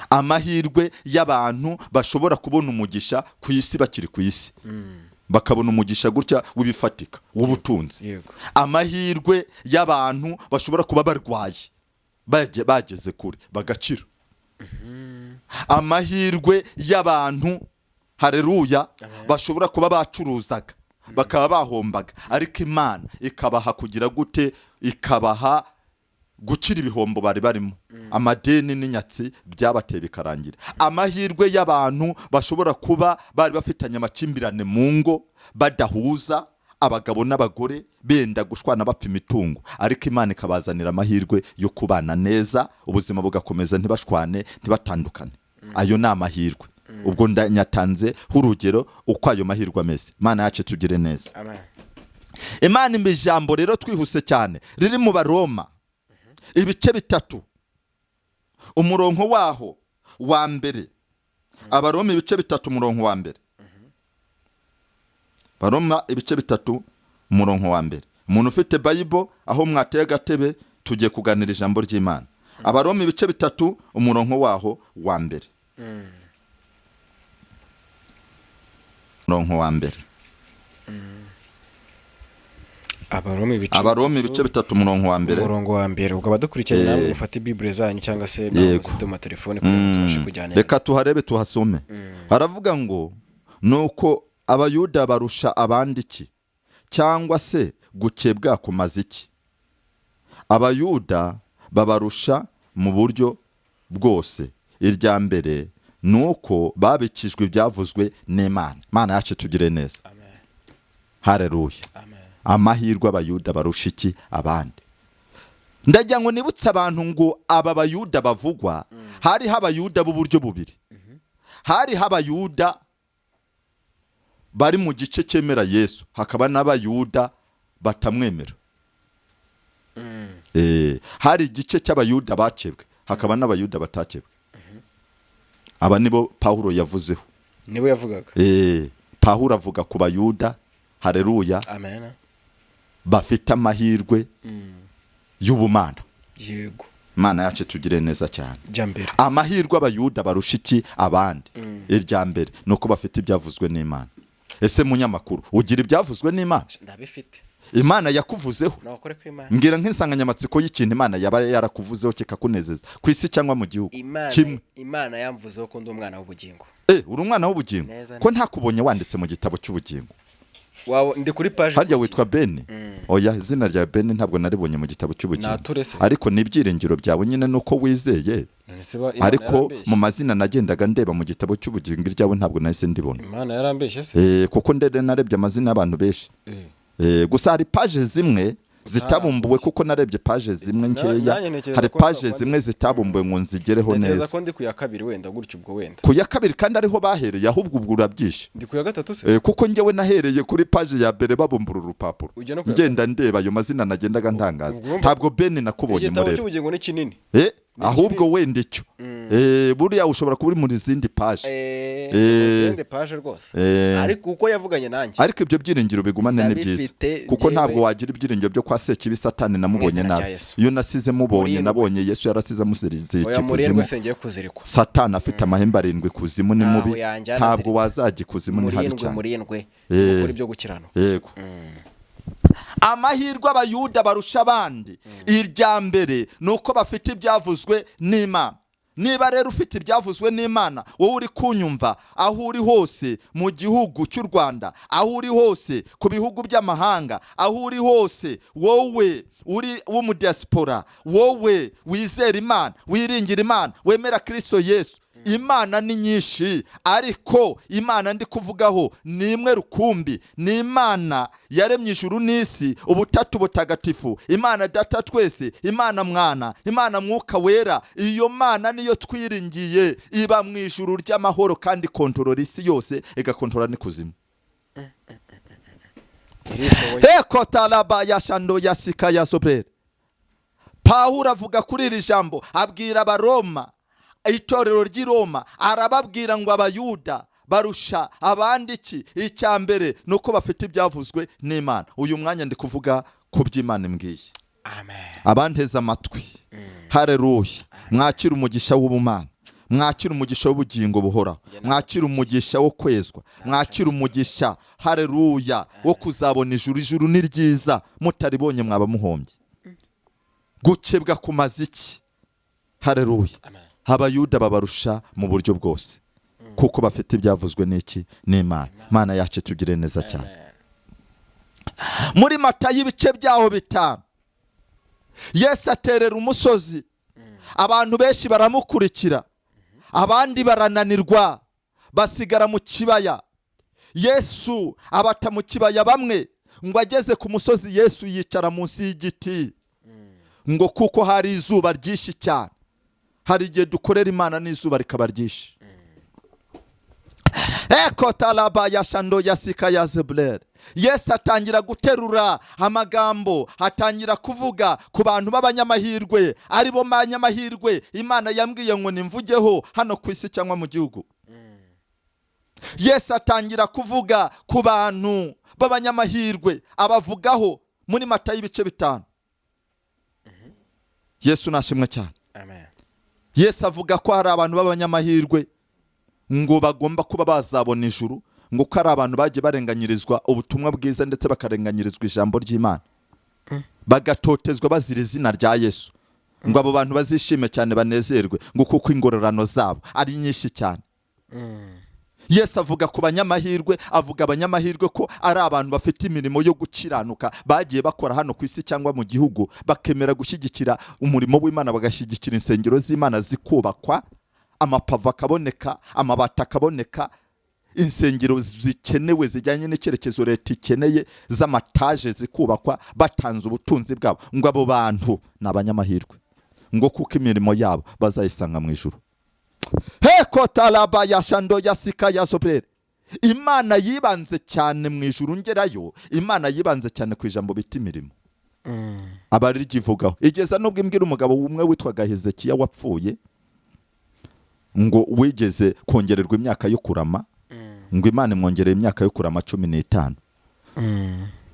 amahirwe y'abantu bashobora kubona umugisha ku isi bakiri ku isi, bakabona umugisha gutya w'ibifatika, w'ubutunzi, amahirwe y'abantu bashobora kuba barwaye bageze kure bagakira, amahirwe y'abantu, hareruya, bashobora kuba bacuruzaga bakaba bahombaga, ariko Imana ikabaha kugira gute? Ikabaha gukira ibihombo bari barimo, amadeni n'inyatsi byabateye bikarangira, amahirwe y'abantu bashobora kuba bari bafitanye amakimbirane mu ngo, badahuza, abagabo n'abagore benda gushwana bapfa imitungo, ariko Imana ikabazanira amahirwe yo kubana neza, ubuzima bugakomeza, ntibashwane, ntibatandukane. Ayo ni amahirwe. Ubwo nyatanze urugero uko ayo mahirwe ameze. Imana yacu tugire neza. Amen. Imana impa ijambo rero twihuse cyane riri mu Baroma ibice 3, umurongo waho wa mbere. Abaroma ibice 3, umurongo wa mbere. Baroma ibice 3, umurongo wa mbere. Umuntu ufite Bible aho mwateye agatebe, tugiye kuganira ijambo ry'Imana. Abaroma ibice 3 umurongo waho wa mbere. Umurongo wa mbere. Abaroma ibice 3 umurongo wa mbere. Umurongo wa mbere. Ubwo abadukurikiranye namwe mufate Bible zanyu cyangwa se namwe mufite mu telefone kugira ngo tubashe kujyana. Reka tuharebe tuhasome. Haravuga ngo nuko Abayuda barusha abandi iki, cyangwa se gukebwa kumaze iki? Abayuda babarusha mu buryo bwose. Irya mbere nuko babikijwe ibyavuzwe n'Imana. Imana yacu tugire neza. Amen. Haleluya. Amen. Amahirwe Abayuda barusha iki abandi? Ndagira ngo nibutse abantu ngo aba Bayuda bavugwa, hariho Abayuda b'uburyo bubiri. Hariho Abayuda bari mu gice cyemera Yesu, hakaba n'Abayuda batamwemera. Hari igice cy'Abayuda bakebwe, hakaba n'Abayuda batakebwe. Aba nibo Pawulo yavuzeho. Nibo yavugaga. Pawulo avuga ku Bayuda, haleluya. Amen. Bafite amahirwe y'ubumana. Yego. Imana yacu tugire neza cyane. Amahirwe Abayuda barusha iki abandi? Irya mbere nuko bafite ibyavuzwe n'Imana. Ese munyamakuru ugira ibyavuzwe n'Imana? Ndabifite. Imana yakuvuzeho. Mbwira nk'insanganyamatsiko y'ikintu Imana yaba yarakuvuzeho kikakunezeza ku isi cyangwa mu gihugu. Kimwe. Imana yamvuzeho ko ndi umwana w'ubugingo. Uri umwana w'ubugingo? Ko ntakubonye wanditse mu gitabo cy'ubugingo. Ndi kuri page. Harya witwa Beni? Oya, izina rya Beni ntabwo naribonye mu gitabo cy'ubugingo. Ariko ni ibyiringiro byawe nyine nuko wizeye. Ariko mu mazina nagendaga ndeba mu gitabo cy'ubugingo iryawe ntabwo nahise ndibona. Imana yarambeshye se? Kuko ndede narebye amazina y'abantu benshi. Gusa hari page zimwe zitabumbuwe, kuko narebye page zimwe nkeya. Hari page zimwe zitabumbuwe ngo nzigereho neza. Ntekereza ko ndi ku ya kabiri wenda gutyo ubwo wenda. Ku ya kabiri kandi ariho bahereye, ahubwo ubwo urabyishe. Ndi ku ya gatatu se? Kuko njyewe nahereye kuri page ya mbere babumbura urupapuro. Ngenda ndeba ayo mazina nagendaga ntangaza. Ntabwo Beni nakubonye murero. Igitabo cy'ubugingo ni kinini. Ahubwo wenda icyo. Buriya ushobora kuba uri muri zindi page. Zindi page rwose. Ariko uko yavuganye nanjye. Ariko ibyo byiringiro bigumane ni byiza. Kuko ntabwo wagira ibyiringiro byo kwa Sekibi Satani namubonye nabi. Iyo nasize mubonye nabonye Yesu yarasize amusirize ikuzimu. Satani afite amahembe 7 kuzimu ni mubi. Ntabwo wazajya ikuzimu ni habi cyane. Murindwe gukora ibyo gukiranuka. Yego. Amahirwe Abayuda barusha abandi, irya mbere nuko bafite ibyavuzwe n'Imana. Niba rero ufite ibyavuzwe n'Imana, wowe uri kunyumva aho uri hose mu gihugu cy'u Rwanda, aho uri hose ku bihugu by'amahanga, aho uri hose wowe uri w'umudiaspora, wowe wizera Imana, wiringira Imana, wemera Kristo Yesu, Imana ni nyinshi, ariko Imana ndi kuvugaho ni imwe rukumbi, ni Imana yaremye ijuru n'isi, ubutatu butagatifu, Imana Data twese, Imana Mwana, Imana Mwuka Wera. Iyo Mana niyo twiringiye, iba mu ijuru ry'amahoro kandi kontorora isi yose, igakontorora n'ikuzimu. Eko talaba ya shando ya sika ya sobrere. Pawulo avuga kuri iri jambo, abwira Abaroma, itorero ry'i Roma, arababwira ngo Abayuda barusha abandi iki? Icya mbere nuko bafite ibyavuzwe n'Imana. Uyu mwanya ndi kuvuga ku by'Imana imbwiye. Amen. Abanteze amatwi, haleluya, mwakira umugisha w'ubumana, mwakira umugisha w'ubugingo buhoraho, mwakira umugisha wo kwezwa, mwakira umugisha, haleluya, wo kuzabona ijuru. Ijuru ni ryiza, mutaribonye mwaba muhombye. Gukebwa kumaze iki? Haleluya. Abayuda babarusha mu buryo bwose, kuko bafite ibyavuzwe n'iki? N'Imana. Imana yacu tugire neza cyane. Muri Matayo ibice byaho 5, Yesu aterera umusozi, abantu benshi baramukurikira, abandi barananirwa basigara mu kibaya. Yesu abata mu kibaya bamwe, ngo ageze ku musozi Yesu yicara munsi y'igiti, ngo kuko hari izuba ryinshi cyane. Hari igihe dukorera Imana n'izuba rikaba ryinshi. Eko talaba ya shando ya sika ya zeblere. Yesu atangira guterura amagambo, atangira kuvuga ku bantu b'abanyamahirwe, aribo banyamahirwe Imana yambwiye ngo nimvugeho hano ku isi cyangwa mu gihugu. Yesu atangira kuvuga ku bantu b'abanyamahirwe, abavugaho muri Matayo ibice 5. Yesu nashimwe cyane. Amen. Yesu avuga ko hari abantu b'abanyamahirwe ngo bagomba kuba bazabona ijuru, ngo ko ari abantu bagiye barenganyirizwa ubutumwa bwiza ndetse bakarenganyirizwa ijambo ry'Imana, bagatotezwa bazira izina rya Yesu, ngo abo bantu bazishime cyane banezerwe, ngo kuko ingororano zabo ari nyinshi cyane. Yesu avuga ku banyamahirwe, avuga abanyamahirwe ko ari abantu bafite imirimo yo gukiranuka bagiye bakora hano ku isi cyangwa mu gihugu, bakemera gushyigikira umurimo w'Imana, bagashyigikira insengero z'Imana zikubakwa, amapava akaboneka, amabati akaboneka, insengero zikenewe zijyanye n'icyerekezo leta ikeneye z'amataje zikubakwa, batanze ubutunzi bwabo, ngo abo bantu ni abanyamahirwe, ngo kuko imirimo yabo bazayisanga mu ijuru. Heko taraba ya shando ya sika ya soprere. Imana yibanze cyane mu ijuru ngerayo, Imana yibanze cyane ku ijambo bita imirimo. Abaryivugaho igeza nubwo imbwira umugabo umwe witwaga Hezekiya wapfuye, ngo wigeze kongererwa imyaka yo kurama, ngo Imana imwongereye imyaka yo kurama 15.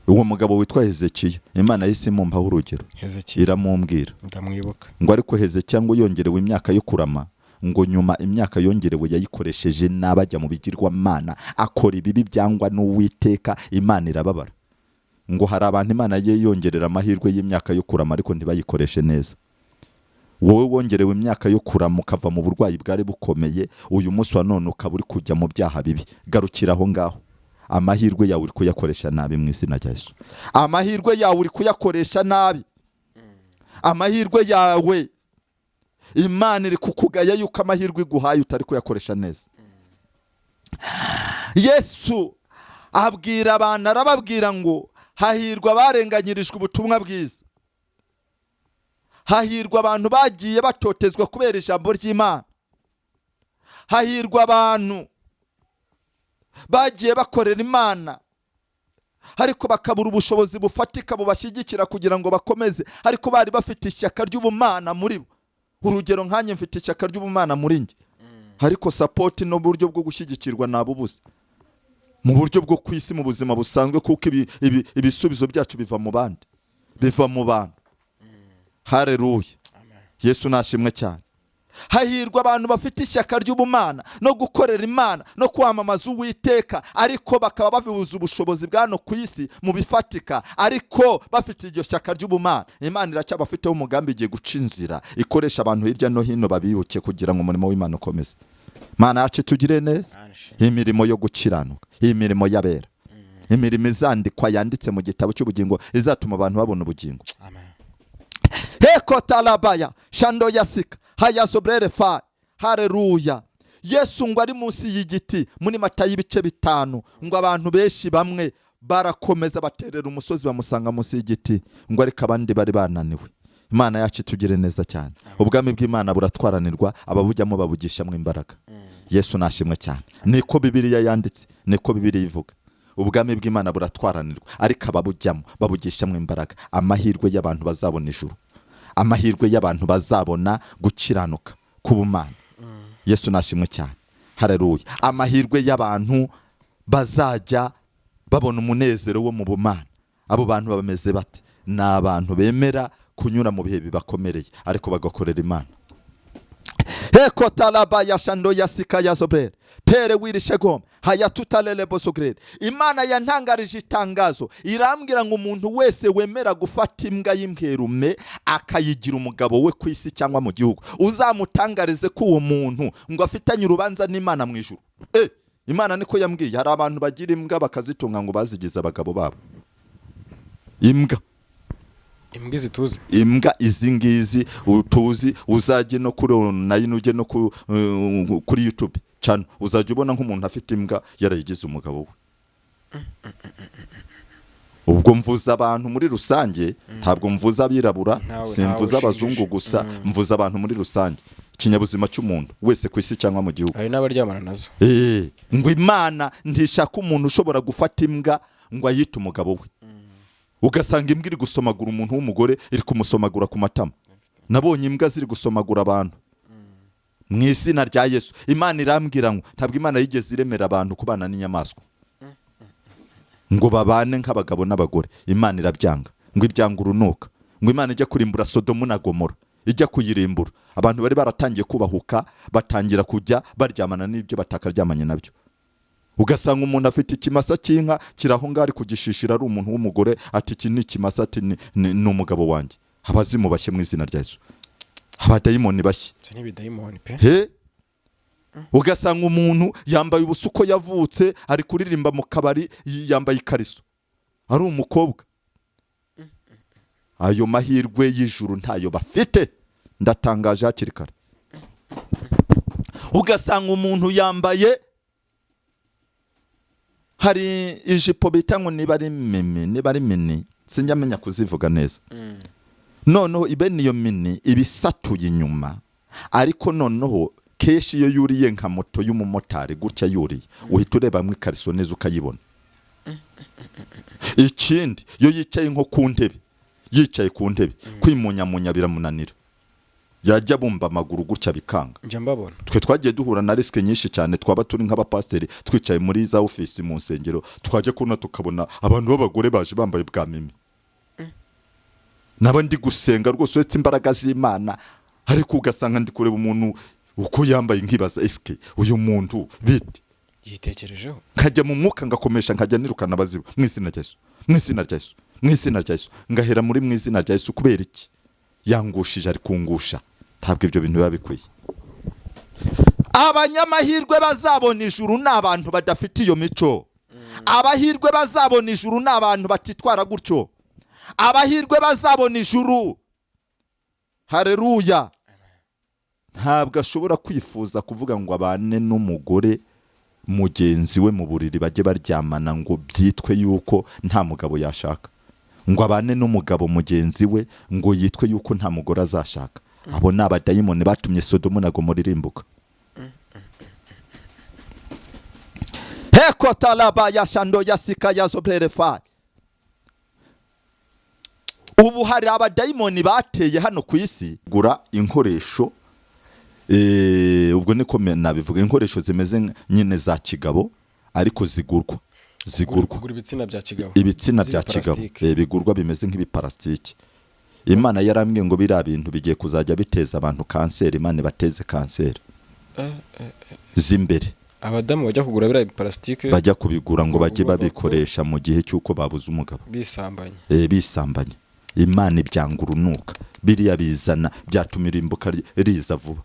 Uwo mugabo witwa Hezekiya, Imana yahise imumpaho urugero, Hezekiya iramumbwira ndamwibuka. Ngo ariko Hezekiya ngo yongerewe imyaka yo kurama, ngo nyuma imyaka yongerewe yayikoresheje n'abajya mu bigirwamana, akora ibibi byangwa n'Uwiteka, Imana irababara. Ngo hari abantu Imana ye yongerera amahirwe y'imyaka yo kurama ariko ntibayikoreshe neza. Wowe wongerewe imyaka yo kurama ukava mu burwayi bwari bukomeye, uyu munsi wa none ukaba uri kujya mu byaha bibi, garukira aho ngaho. Amahirwe yawe uri kuyakoresha nabi mu izina rya Yesu. Amahirwe yawe uri kuyakoresha nabi. Amahirwe yawe Imana iri kukugaya yuko amahirwe iguhaye utari kuyakoresha neza. Yesu abwira abantu, arababwira ngo hahirwa abarenganyirijwe ubutumwa bwiza, hahirwa abantu bagiye batotezwa kubera ijambo ry'Imana, hahirwa abantu bagiye bakorera Imana ariko bakabura ubushobozi bufatika bubashyigikira kugira ngo bakomeze, ariko bari bafite ishyaka ry'ubumana muri bo. Urugero nkanjye mfite ishyaka ry'ubumana muri njye, ariko support n'uburyo bwo gushyigikirwa nabubuze mu buryo bwo ku isi, mu buzima busanzwe, kuko ibisubizo byacu biva mu bandi, biva mu bantu. Haleluya, Yesu nashimwe cyane. Hahirwa abantu bafite ishyaka ry'ubumana no gukorera Imana no kwamamaza Uwiteka, ariko bakaba babibuza ubushobozi bwa hano ku isi mu bifatika, ariko bafite iryo shyaka ry'ubumana. Imana iracyabafiteho umugambi, igiye guca inzira ikoresha abantu hirya no hino babibuke kugira ngo umurimo w'Imana ukomeze. Mana yacu tugire neza. Imirimo yo gukiranuka, imirimo y'abera, imirimo izandikwa yanditse mu gitabo cy'ubugingo izatuma abantu babona ubugingo. Amen. Heko talabaya shando yasika hayazobrere fa. Haleluya. Yesu ngo ari munsi y'igiti muri Matayo ibice 5, ngo abantu benshi bamwe barakomeza baterera umusozi bamusanga munsi y'igiti, ngo ariko abandi bari bananiwe. Imana yacu itugire neza cyane. Ubwami bw'Imana buratwaranirwa, ababujyamo babugishamo imbaraga. Yesu nashimwe cyane. Niko Bibiliya yanditse, niko Bibiliya ivuga. Ubwami bw'Imana buratwaranirwa, ariko ababujyamo babugishamo imbaraga. Amahirwe y'abantu bazabona ijuru, amahirwe y'abantu bazabona gukiranuka k'ubumana. Yesu nashimwe cyane. Haleluya. Amahirwe y'abantu bazajya babona umunezero wo mu bumana. Abo bantu bameze bate? Ni abantu bemera kunyura mu bihe bibakomereye ariko bagakorera Imana. Heko talaba ya shando ya sika ya zobrere pere wirishegom hayatutalele bosogrere. Imana yantangarije itangazo irambwira ngo umuntu wese wemera gufata imbwa y'imbwerume akayigira umugabo we ku isi cyangwa mu gihugu, uzamutangarize ko uwo muntu ngo afitanye urubanza n'Imana mu ijuru. Imana niko yambwiye. Hari abantu bagira imbwa bakazitunga ngo bazigize abagabo babo. Imbwa, imbwa izituze, imbwa izi ngizi utuzi, uzajye no kuri online, ujye no kuri YouTube channel, uzajya ubona nk'umuntu afite imbwa yarayigize umugabo we. Ubwo mvuza abantu muri rusange, ntabwo mvuza abirabura, simvuza abazungu gusa, mvuza abantu muri rusange, ikinyabuzima cy'umuntu wese ku isi cyangwa mu gihugu. Hari n'abaryamana nazo. Ngo Imana ntishaka umuntu ushobora gufata imbwa ngo ayite umugabo we. Ugasanga imbwa iri gusomagura umuntu w'umugore, iri kumusomagura ku matama. Nabonye imbwa ziri gusomagura abantu mu izina rya Yesu. Imana irambwira ngo ntabwo Imana yigeze iremera abantu kubana n'inyamaswa ngo babane nk'abagabo n'abagore. Imana irabyanga, ngo ibyanga urunuka. Ngo Imana ijya kurimbura Sodomu na Gomora, ijya kuyirimbura, abantu bari baratangiye kubahuka, batangira kujya baryamana n'ibyo batakaryamanye nabyo. Ugasanga umuntu afite ikimasa cy'inka kiri aho ngaho, ari kugishishira, ari umuntu w'umugore, ati iki ni ikimasa, ati ni umugabo wanjye. Abazimu bashye mu izina rya Yesu, abadayimoni bashye. Ibyo ni ibidayimoni pe. He, ugasanga umuntu yambaye ubusa uko yavutse, ari kuririmba mu kabari yambaye ikariso, ari umukobwa. Ayo mahirwe y'ijuru ntayo bafite, ndatangaje hakiri kare. Ugasanga umuntu yambaye, hari ijipo bita ngo niba ari mimi, niba ari mini, sinjya amenya kuzivuga neza. Noneho ibene iyo mini iba isatuye inyuma, ariko noneho kenshi iyo yuriye nka moto y'umumotari gutya, yuriye uhita urebamo ikariso neza ukayibona. Ikindi, iyo yicaye nko ku ntebe, yicaye ku ntebe, kwimunyamunya biramunanira, yajya bumba amaguru gutya bikanga. Njya mbabona. Twe twagiye duhura na risque nyinshi cyane. Twaba turi nk'abapasiteri twicaye muri za ofisi mu nsengero, twajya kubona tukabona abantu b'abagore baje bambaye bwa mimi. Naba ndi gusenga rwose, uretse imbaraga z'Imana, ariko ugasanga ndi kureba umuntu uko yambaye, nkibaza: esike uyu muntu bite? Yitekerejeho. Nkajya mu mwuka, ngakomesha, nkajya nirukana abazimu mu izina rya Yesu, mu izina rya Yesu, mu izina rya Yesu, ngahera muri mu izina rya Yesu. Kubera iki? Yangushije, ari kungusha. Ntabwo ibyo bintu biba bikwiye. Abanyamahirwe bazabona ijuru ni abantu badafite iyo mico. Abahirwe bazabona ijuru ni abantu batitwara gutyo. Abahirwe bazabona ijuru, hareruya, ntabwo ashobora kwifuza kuvuga ngo abane n'umugore mugenzi we mu buriri, bajye baryamana, ngo byitwe yuko nta mugabo yashaka, ngo abane n'umugabo mugenzi we, ngo yitwe yuko nta mugore azashaka. Abo ni abadayimoni batumye Sodomu na Gomora irimbuka. Hekotalaba ya shando ya sika ya zobrerefari. Ubu hari abadayimoni bateye hano ku isi gura inkoresho, ubwo niko nabivuga, inkoresho zimeze nyine za kigabo, ariko zigurwa zigurwa. Kugura ibitsina bya kigabo. Ibitsina bya kigabo. By'ibiparasitike. Bigurwa bimeze nk'ibiparasitike. Imana yarambwiye ngo biriya bintu bigiye kuzajya biteza abantu kanseri. Imana ibateze kanseri z'imbere. Abadamu bajya kugura biriya biparasitike. Bajya kubigura ngo bajye Bumva ko- babikoresha mu gihe cy'uko babuze umugabo. Bisambanye. Bisambanye. Imana ibyanga urunuka. Biriya bizana, byatuma irimbuka riza vuba.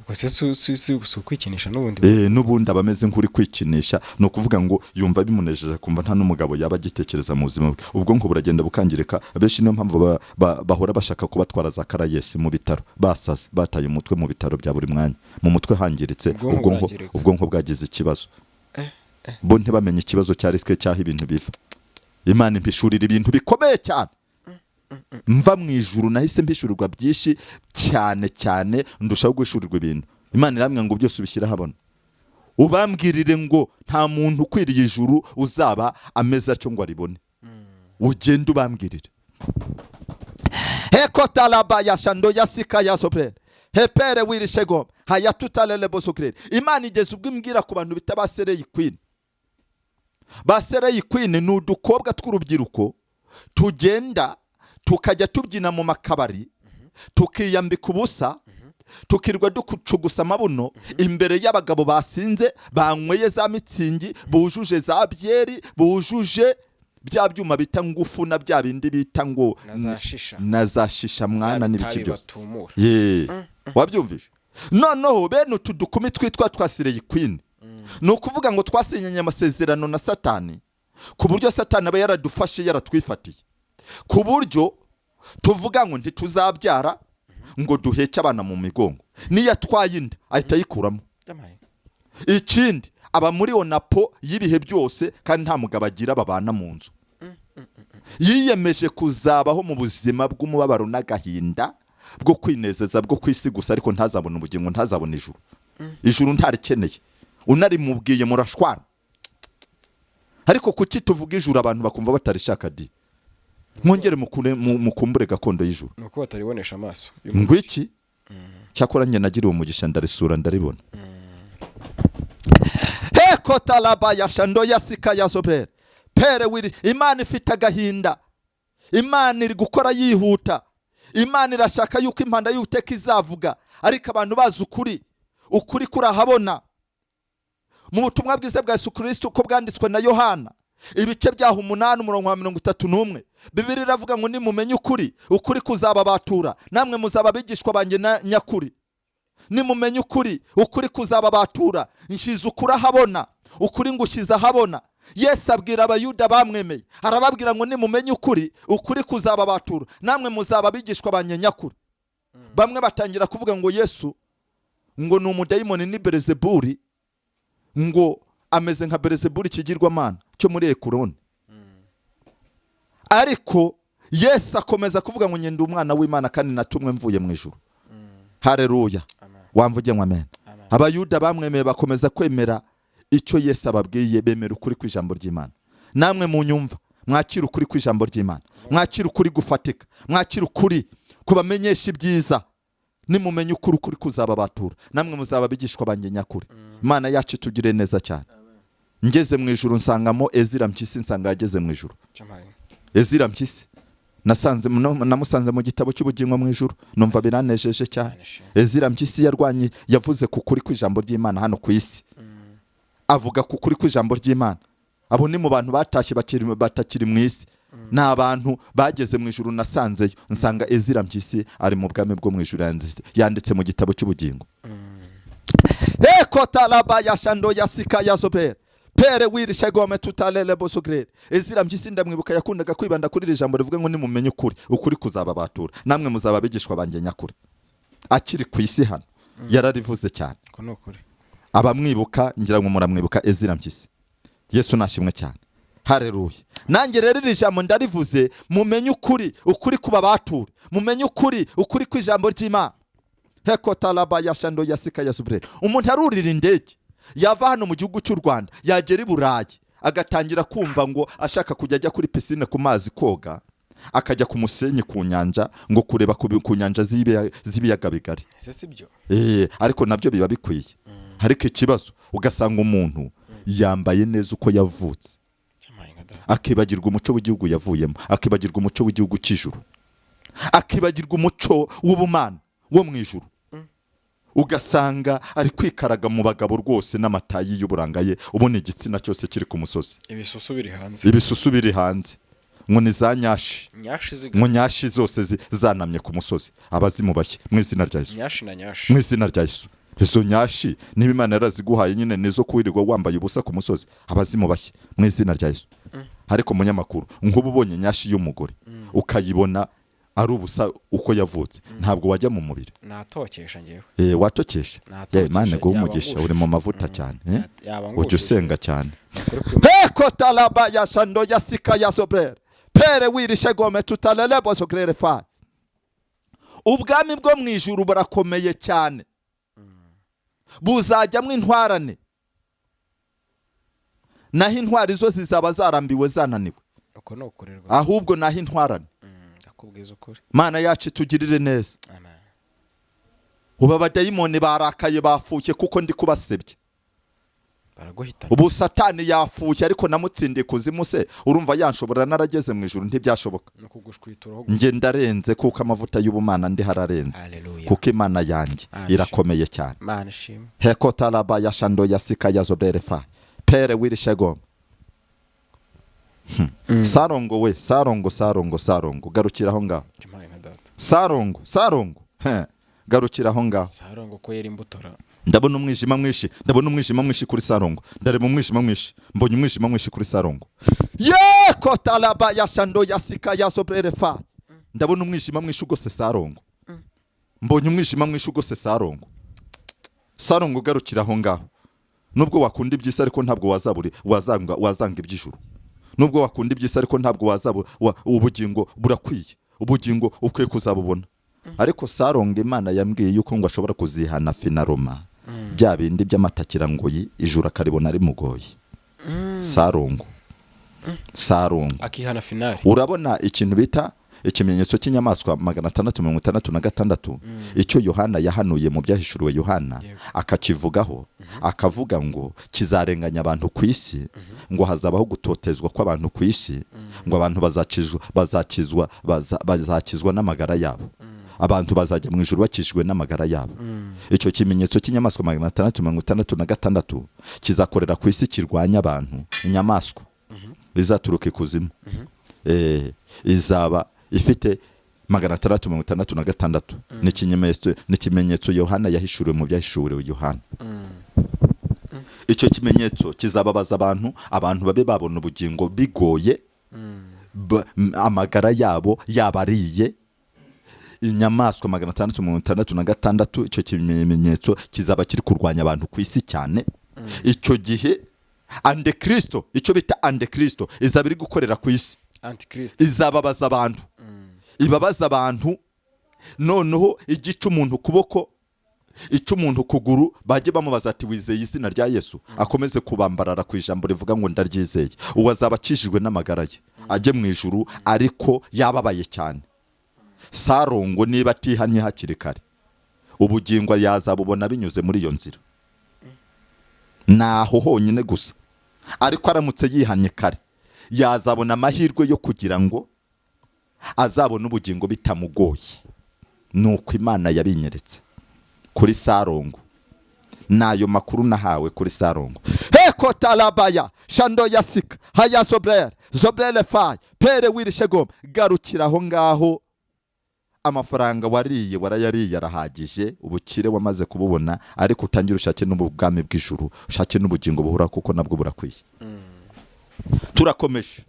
Ubwo se si ukwikinisha n'ubundi? N'ubundi aba ameze nk'uri kwikinisha. Ni ukuvuga ngo yumva bimunejeje, akumva nta n'umugabo yaba agitekereza mu buzima bwe. Ubwonko buragenda bukangirika. Abenshi niyo mpamvu bahora bashaka kubatwara za karayesi mu bitaro, basaze, bataye umutwe mu bitaro bya buri mwanya, mu mutwe hangiritse. Ubwonko burangirika. Ubwonko bwagize ikibazo, bo ntibamenye ikibazo cya risque cy'aho ibintu biva. Imana impishurira ibintu bikomeye cyane. Mva mu ijuru nahise mpishurirwa byinshi cyane cyane, ndushaho guhishurirwa ibintu. Imana irambwira ngo byose ubishyire ahabona, ubambwirire ngo nta muntu ukwiriye ijuru uzaba ameze atyo ngo aribone. Ugende ubambwirire. Hekotalaba ya shando ya sika ya soprere hepere wirishego hayatutalele bosokrere. Imana igeze ubwo imbwira ku bantu bita ba slay queen. Ba slay queen ni udukobwa tw'urubyiruko tugenda tukajya tubyina mu makabari, tukiyambika ubusa, tukirwa ducugusa amabuno imbere y'abagabo basinze, banyweye za mitsingi, bujuje za byeri, bujuje bya byuma bita ngufu na bya bindi bita ngo Na za shisha. Na za shisha mwana Za n'ibiki bitabi byose. batumura. Ye, wabyumvise? Noneho bene utu dukumi twitwa twa slay queen, ni ukuvuga ngo twasinyanye amasezerano na Satani, ku buryo Satani aba yaradufashe, yaratwifatiye, ku buryo tuvuga ngo ntituzabyara ngo duheke abana mu migongo. Niyo atwaye inda ahita ayikuramo. Yamaye. Ikindi, aba muri onapo y'ibihe byose, kandi nta mugabo agira babana mu nzu. Yiyemeje kuzabaho mu buzima bw'umubabaro n'agahinda, bwo kwinezeza bwo ku isi gusa, ariko ntazabone ubugingo, ntazabone ijuru. Ijuru ntarikeneye, unarimubwiye murashwana. Ariko kuki tuvuga ijuru abantu bakumva batarishaka di? Mwongere mukumbure gakondo y'ijuru. Ni uko bataribonesha amaso. Ngwiki cyakora njye nagiriwe umugisha, ndarisura, ndaribona. Hekotalaba ya shando ya sika ya sobrere pere wiri. Imana ifite agahinda, Imana iri gukora yihuta. Imana irashaka yuko impanda y'Uwiteka izavuga, ariko abantu bazi ukuri. Ukuri kurahabona mu butumwa bwiza bwa Yesu Kristo uko bwanditswe na Yohana, ibice byaho 8 umurongo wa 31. Bibiliya iravuga ngo nimumenye ukuri, ukuri kuzababatura, namwe muzaba abigishwa banjye nyakuri. Nimumenye ukuri, ukuri kuzababatura. Nshyize ukuri ahabona, ukuri ngushyize ahabona. Yesu abwira Abayuda bamwemeye, arababwira ngo nimumenye ukuri, ukuri kuzababatura, namwe muzaba abigishwa banjye nyakuri. Bamwe batangira kuvuga ngo Yesu ngo ni umudayimoni, ni Belezebuli, ngo ameze nka Belezebuli ikigirwamana cyo muri Ekuroni. Ariko Yesu akomeza kuvuga ngo ngenda umwana w'Imana kandi natumwe mvuye mu ijuru. Haleluya. Wamvuge ngo amen. Abayuda bamwemeye bakomeza kwemera icyo Yesu ababwiye, bemera ukuri kw'ijambo ry'Imana. Namwe munyumva, mwakira ukuri kw'ijambo ry'Imana, mwakira ukuri gufatika, mwakira ukuri kubamenyesha ibyiza. Nimumenye ukuri, ukuri kuzababatura, namwe muzaba abigishwa banjye nyakuri. Imana yacu itugire neza cyane. Ngeze mu ijuru nsangamo Ezira Mpyisi, nsanga yageze mu ijuru. Ezira Mpyisi namusanze mu gitabo cy'ubugingo mu ijuru, numva biranejeje cyane. Ezira Mpyisi yarwanye, yavuze ku kuri kw'ijambo ry'Imana hano ku isi, avuga ku kuri kw'ijambo ry'Imana. Abo ni mu bantu batashye batakiri mu isi, ni abantu bageze mu ijuru. Nasanzeyo, nsanga Ezira Mpyisi ari mu bwami bwo mu ijuru, yanditse mu gitabo cy'ubugingo. Ekotalaba ya shando ya sika ya zobrere pere wirisha gome tutalele bosogrere. Ezira Mpyisi ndamwibuka, yakundaga kwibanda kuri iri jambo rivuga ngo nimumenye ukuri, ukuri kuzababatura, namwe muzaba abigishwa banjye nyakuri. Akiri ku isi hano yararivuze cyane. Abamwibuka ngira ngo muramwibuka Ezira Mpyisi. Yesu nashimwe cyane. Haleluya. Nanjye rero iri jambo ndarivuze, mumenye ukuri, ukuri kubabature, mumenye ukuri, ukuri kw'ijambo ry'Imana. Hekotalaba ya shando ya sika ya zubrere. Umuntu arurira indege yava hano mu gihugu cy'u Rwanda, yagera i Burayi agatangira kumva ngo ashaka kujya ajya kuri pisine ku mazi koga, akajya ku musenyi ku nyanja, ngo kureba ku nyanja z'ibiyaga bigari. Ariko nabyo biba bikwiye. Ariko ikibazo ugasanga umuntu yambaye neza uko yavutse, akibagirwa umuco w'igihugu yavuyemo, akibagirwa umuco w'igihugu cy'ijuru, akibagirwa umuco w'ubumana wo mu ijuru. Ugasanga ari kwikaraga mu bagabo rwose n'amatayi y'uburanga ye, ubona igitsina cyose kiri ku musozi, ibisusu biri hanze, ibisusu biri hanze, ngo ni za nyashi, ngo nyashi zose zanamye ku musozi. Abazimu bashye mu izina rya Yesu, nyashi na nyashi mu izina rya Yesu. Izo nyashi niba Imana yaraziguhaye nyine nizo kwirirwa wambaye ubusa ku musozi. Abazimu bashye mu izina rya Yesu. Ariko munyamakuru, nk'ubu ubonye nyashi y'umugore ukayibona ari ubusa uko yavutse, ntabwo wajya mu mubiri. Natokesha ngewe. Watokesha. Imana iguhe umugisha, uri mu mavuta cyane. Ujya usenga cyane. Hekotalaba ya shando ya sika ya sobrere pere wirishe gome tutalelebo sogrere fa. Ubwami bwo mu ijuru burakomeye cyane, buzajyamo intwarane, naho intwari zo zizaba zarambiwe zananiwe. Ahubwo naho intwarane. Mana yacu itugirire neza. Ubu abadayimoni barakaye bafushye kuko ndi kubasebye. Ubu Satani yafushye, ariko namutsindiye kuzimu se urumva yanshobora narageze mu ijuru? Ntibyashoboka. Nge ndarenze kuko amavuta y'ubumana ndi hararenze, kuko Imana yanjye irakomeye cyane. Hekotalaba ya shando ya sika ya zobrere fa pere wirishegoma. Sarongo we, sarongo sarongo sarongo, garukira aho ngaho. Sarongo sarongo, garukira aho ngaho. Sarongo ko yera imbuto. Ndabona umwijima mwinshi, ndabona umwijima mwinshi kuri Sarongo, ndareba umwijima mwinshi, mbonye umwijima mwinshi kuri Sarongo. Yekotalaba ya shando ya sika ya sobrere fa. Ndabona umwijima mwinshi ugose Sarongo. Mbonye umwijima mwinshi ugose Sarongo. Sarongo garukira aho ngaho. Nubwo wakunda iby'isi ariko ntabwo wazaburi wazanga iby'ijuru. Nubwo wakunda iby'isi ariko ntabwo wazabura ubugingo burakwiye. Ubugingo ukwiye kuzabubona. Ariko Sarongo Imana yambwiye yuko ngo ashobora kuzihana finaroma bya bindi by'amatakirangoyi, ijuru akaribona ari mugoyi. Sarongo sarongo akihana finali. Urabona ikintu bita Ikimenyetso cy'inyamaswa 666, icyo Yohana yahanuye mu Byahishuriwe Yohana, akakivugaho, akavuga ngo kizarenganya abantu ku isi, ngo hazabaho gutotezwa kw'abantu ku isi, ngo abantu bazakizwa n'amagara yabo, abantu bazajya mu ijuru bakijwe n'amagara yabo. Icyo kimenyetso cy'inyamaswa 666 kizakorera ku isi, kirwanya abantu. Inyamaswa izaturuka ikuzimu, izaba ifite 666. Ni ikimenyetso Yohana yahishuriwe mu Byahishuriwe Yohana. Icyo kimenyetso kizababaza abantu, abantu babe babona ubugingo bigoye, amagara yabo yabariye. Inyamaswa 666, icyo kimenyetso kizaba kiri kurwanya abantu ku isi cyane. Icyo gihe antekristo, icyo bita antekristo, izaba iri gukorera ku isi. Antikristo. Izababaza abantu, ibabaza abantu, noneho igica umuntu ukuboko, ica umuntu ukuguru, bajye bamubaza ati: "Wizeye izina rya Yesu?" Akomeze kubambarara ku ijambo rivuga ngo: "Ndaryizeye." Uwo azaba akijijwe n'amagara ye, ajye mu ijuru, ariko yababaye cyane. Sarongo niba atihannye hakiri kare, ubugingo yazabubona binyuze muri iyo nzira, ni aho honyine gusa. Ariko aramutse yihannye kare, yazabona amahirwe yo kugira ngo azabone ubugingo bitamugoye. Ni uko Imana yabinyeretse kuri Sarongo, n'ayo makuru nahawe kuri Sarongo. Heko tarabaya shando yasika haya zobrere zobrere fayi pere wirishegom. Garukira aho ngaho. Amafaranga wariye warayariye, arahagije. Ubukire wamaze kububona, ariko utangire ushake n'ubwami bw'ijuru, ushake n'ubugingo buhoraho, kuko nabwo burakwiye. Turakomeje.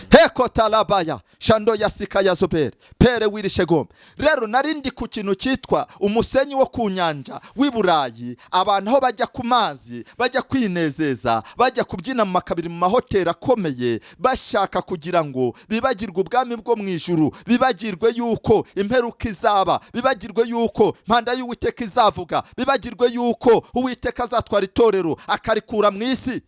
Heko tarabaya shando yasika ya zobere pere wirishegom. Rero narindi ku kintu cyitwa umusenyi wo ku nyanja w'i Burayi. Abantu aho bajya ku mazi, bajya kwinezeza, bajya kubyina mu makabiri, mu mahoteli akomeye, bashaka kugira ngo bibagirwe ubwami bwo mu ijuru, bibagirwe yuko imperuka izaba, bibagirwe yuko mpanda y'Uwiteka izavuga, bibagirwe yuko Uwiteka azatwara itorero akarikura mu isi,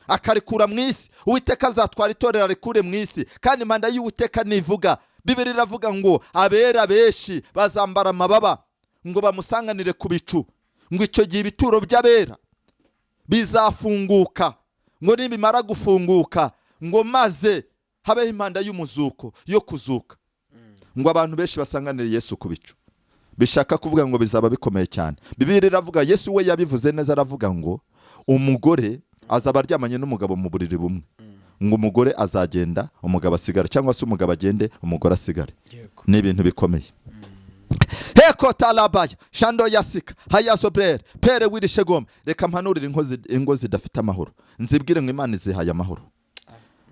akarikura mu isi. Uwiteka azatwara itorero arikure mu isi. Kandi impanda y'Uwiteka nivuga, Bibiri iravuga ngo abera benshi bazambara amababa, ngo bamusanganire ku bicu. Ngo icyo gihe ibituro by'abera bizafunguka, ngo nibimara gufunguka, ngo maze habeho impanda y'umuzuko yo kuzuka, ngo abantu benshi basanganire Yesu ku bicu. Bishaka kuvuga ngo bizaba bikomeye cyane. Bibiri iravuga, Yesu we yabivuze neza, aravuga ngo umugore azaba aryamanye n'umugabo mu buriri bumwe, ngo umugore azagenda umugabo asigare, cyangwa se umugabo agende umugore asigare. Ni ibintu bikomeye. Heko tarabaya shando yasika haya zobrere pere wirishegome. Reka mpanurire ingo zidafite amahoro, nzibwire ngo Imana izihaye amahoro.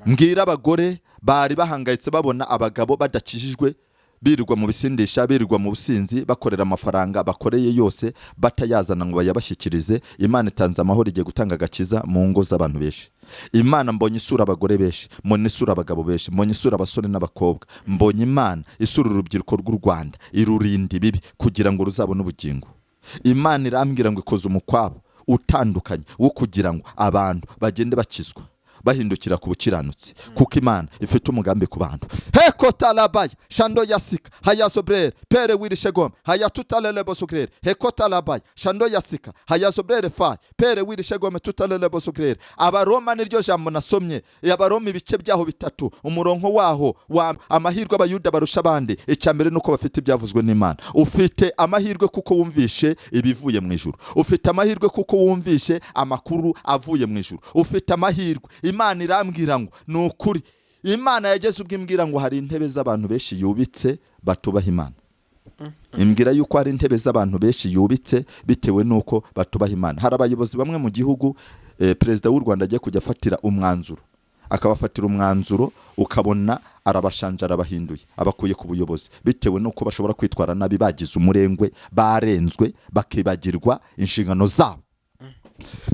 Mbwira abagore bari bahangayitse, babona abagabo badakijijwe, birirwa mu bisindisha, birirwa mu businzi, bakorera amafaranga bakoreye yose batayazana ngo bayabashyikirize. Imana itanze amahoro, igiye gutanga agakiza mu ngo z'abantu benshi. Imana, mbonye isura abagore benshi, mbonye isura abagabo benshi, mbonye isura abasore n'abakobwa, mbonye Imana isura urubyiruko rw'u Rwanda, irurinda ibibi kugira ngo ruzabone ubugingo. Imana irambwira ngo ikoze umukwabo utandukanye wo kugira ngo abantu bagende bakizwa, bahindukira ku bukiranutsi, kuko Imana ifite umugambi ku bantu. Heko tarabaya shando yasika haya zobrere pere wirishegome haya tutalele bosukrere. Heko tarabaya shando yasika haya zobrere fa pere wirishegome tutalele bosukrere. Abaroma, niryo jambo nasomye, Abaroma ibice byaho bitatu, umurongo waho wa amahirwe Abayuda barusha abandi, icya mbere nuko bafite ibyavuzwe n'Imana. Ufite amahirwe kuko wumvishe ibivuye mu ijuru. Ufite amahirwe kuko wumvishe amakuru avuye mu ijuru. Ufite amahirwe. Imana irambwira ngo ni ukuri, Imana yageze ubwo imbwira ngo hari intebe z'abantu benshi yubitse batubaha Imana. Imbwira yuko hari intebe z'abantu benshi yubitse bitewe n'uko batubaha Imana. Hari abayobozi bamwe mu gihugu, perezida w'u Rwanda agiye kujya afatira umwanzuro, akabafatira umwanzuro, ukabona arabashanje, arabahinduye, abakuye ku buyobozi, bitewe n'uko bashobora kwitwara nabi, bagize umurengwe, barenzwe, bakibagirwa inshingano zabo.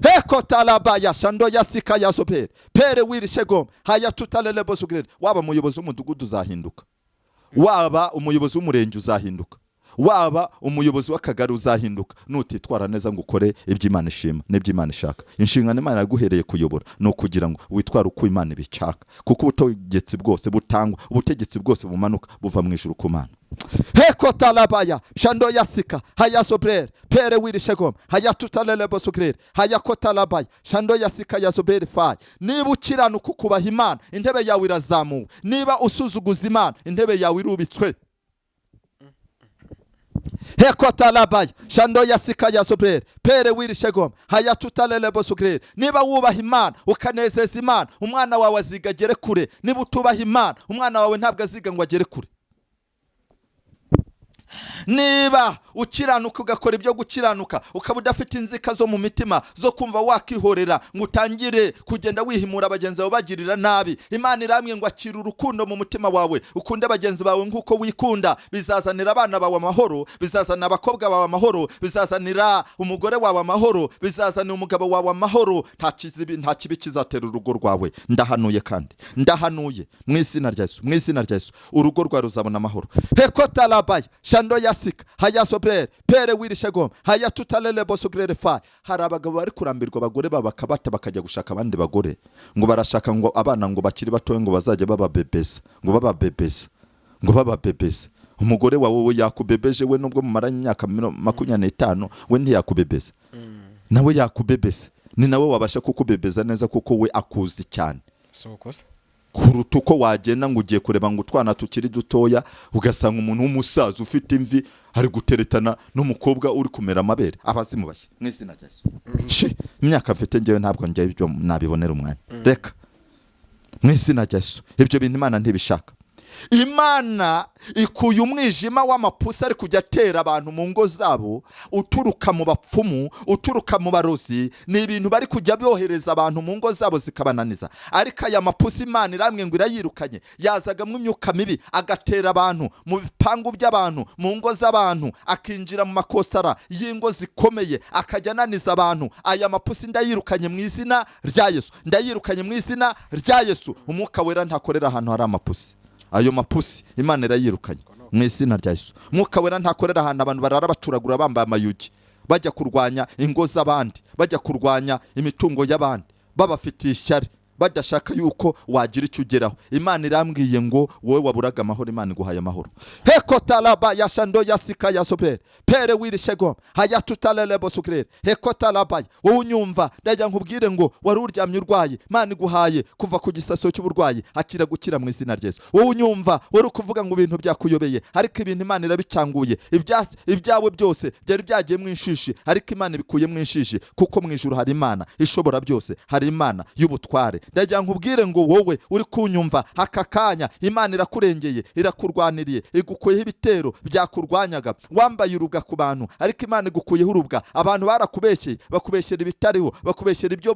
Heko tarabaya shando yasika ya zobere pere wirishegom haya tutalele bosugrere. Waba umuyobozi w'umudugudu uzahinduka, waba umuyobozi w'umurenge uzahinduka. Waba umuyobozi w'akagari, uzahinduka nutitwara neza ngo ukore ibyo Imana ishima n'ibyo Imana ishaka. Inshingano Imana yaguhereye kuyobora ni ukugira ngo witware uko Imana ibishaka, kuko ubutegetsi bwose butangwa, ubutegetsi bwose bumanuka buva mu ijuru ku Mana. Hekotalabaya shando yasika hayasobrere pere wirishegom hayatutalelebosugrere hayakotalabaya shando yasika yasobrere fayi. Niba ukiranuka, ukubaha Imana, intebe yawe irazamuwe. Niba usuzuguza Imana, intebe yawe irubitswe. Hekotalabaya shando yasika yasobrere pere wirishegom hayatutalelebosugrere. Niba wubaha Imana, ukanezeza Imana, umwana wawe aziga agere kure. Niba utubaha Imana, umwana wawe ntabwo aziga ngo agere kure. Niba ukiranuka, ugakora ibyo gukiranuka, ukaba udafite inzika zo mu mitima zo kumva wakihorera ngo utangire kugenda wihimura bagenzi bawe bagirira nabi, Imana iramwe ngo akira urukundo mu mutima wawe, ukunde bagenzi bawe nk'uko wikunda. Bizazanira abana bawe amahoro, bizazanira abakobwa bawe amahoro, bizazanira umugore wawe amahoro, bizazanira umugabo wawe amahoro. Nta kibi kizatera urugo rwawe. Ndahanuye kandi ndahanuye mu izina rya Yesu, mu izina rya Yesu, urugo rwawe ruzabona amahoro. Hekotalabaya shando yasika hayasobrere pere wirishegom hayatutalele bosugrere fa. Hari abagabo bari kurambirwa abagore babo, bakabata, bakajya gushaka abandi bagore, ngo barashaka ngo abana ngo bakiri batoya ngo bazajya bababebeza, ngo bababebeza, ngo bababebeza. Umugore wawe we yakubebeje? We nubwo mumaranye imyaka 25, we ntiyakubebeza? Nawe yakubebeza. Ni nawe wabasha kukubebeza neza, kuko we akuzi cyane Si uko se? kuruta uko wagenda ngo ugiye kureba ngo utwana tukiri dutoya, ugasanga umuntu w'umusaza ufite imvi ari guteretana n'umukobwa uri kumera amabere. Abazimu bashya mu izina rya Yesu. Shi, imyaka mfite ngewe ntabwo njyewe ibyo nabibonera umwanya. Reka, mu izina rya Yesu, ibyo bintu Imana ntibishaka. Imana ikuye umwijima w'amapusi ari kujya atera abantu mu ngo zabo, uturuka mu bapfumu, uturuka mu barozi. Ni ibintu bari kujya bohereza abantu mu ngo zabo zikabananiza, ariko aya mapusi Imana iramwe ngo irayirukanye. Yazagamo imyuka mibi, agatera abantu mu bipangu by'abantu, mu ngo z'abantu, akinjira mu makosara y'ingo zikomeye, akajya ananiza abantu. Aya mapusi ndayirukanye mu izina rya Yesu, ndayirukanye mu izina rya Yesu. Umwuka Wera ntakorera ahantu hari amapusi. Ayo mapusi Imana irayirukanye mu izina rya Yesu. Umwuka Wera ntakorera ahantu abantu barara bacuragura, bambaye amayugi, bajya kurwanya ingo z'abandi, bajya kurwanya imitungo y'abandi, babafitiye ishyari, badashaka yuko wagira icyo ugeraho. Imana irambwiye ngo wowe waburaga amahoro, Imana iguhaye amahoro. Hekotalaba yashando yasika yasobrere pere wirishego hayatutalelebo sukrere hekotalaba. Wowe unyumva, ndajya nkubwire ngo wari uryamye urwaye, Imana iguhaye kuva ku gisaso cy'uburwayi, akira gukira mu izina rya Yesu. Wowe unyumva, wari ukuvuga ngo ibintu byakuyobeye, ariko ibintu Imana irabicanguye. Ibyawe byose byari byagiye mu inshishi, ariko Imana ibikuye mu inshishi, kuko mu ijuru hari Imana ishobora byose, hari Imana y'ubutware. Ndagira nkubwire ngo wowe uri kunyumva aka kanya, Imana irakurengeye, irakurwaniriye, igukuyeho ibitero byakurwanyaga. Wambaye urubwa ku bantu, ariko Imana igukuyeho urubwa. Abantu barakubeshyeye, bakubeshyera ibitariho, bakubeshyera ibyo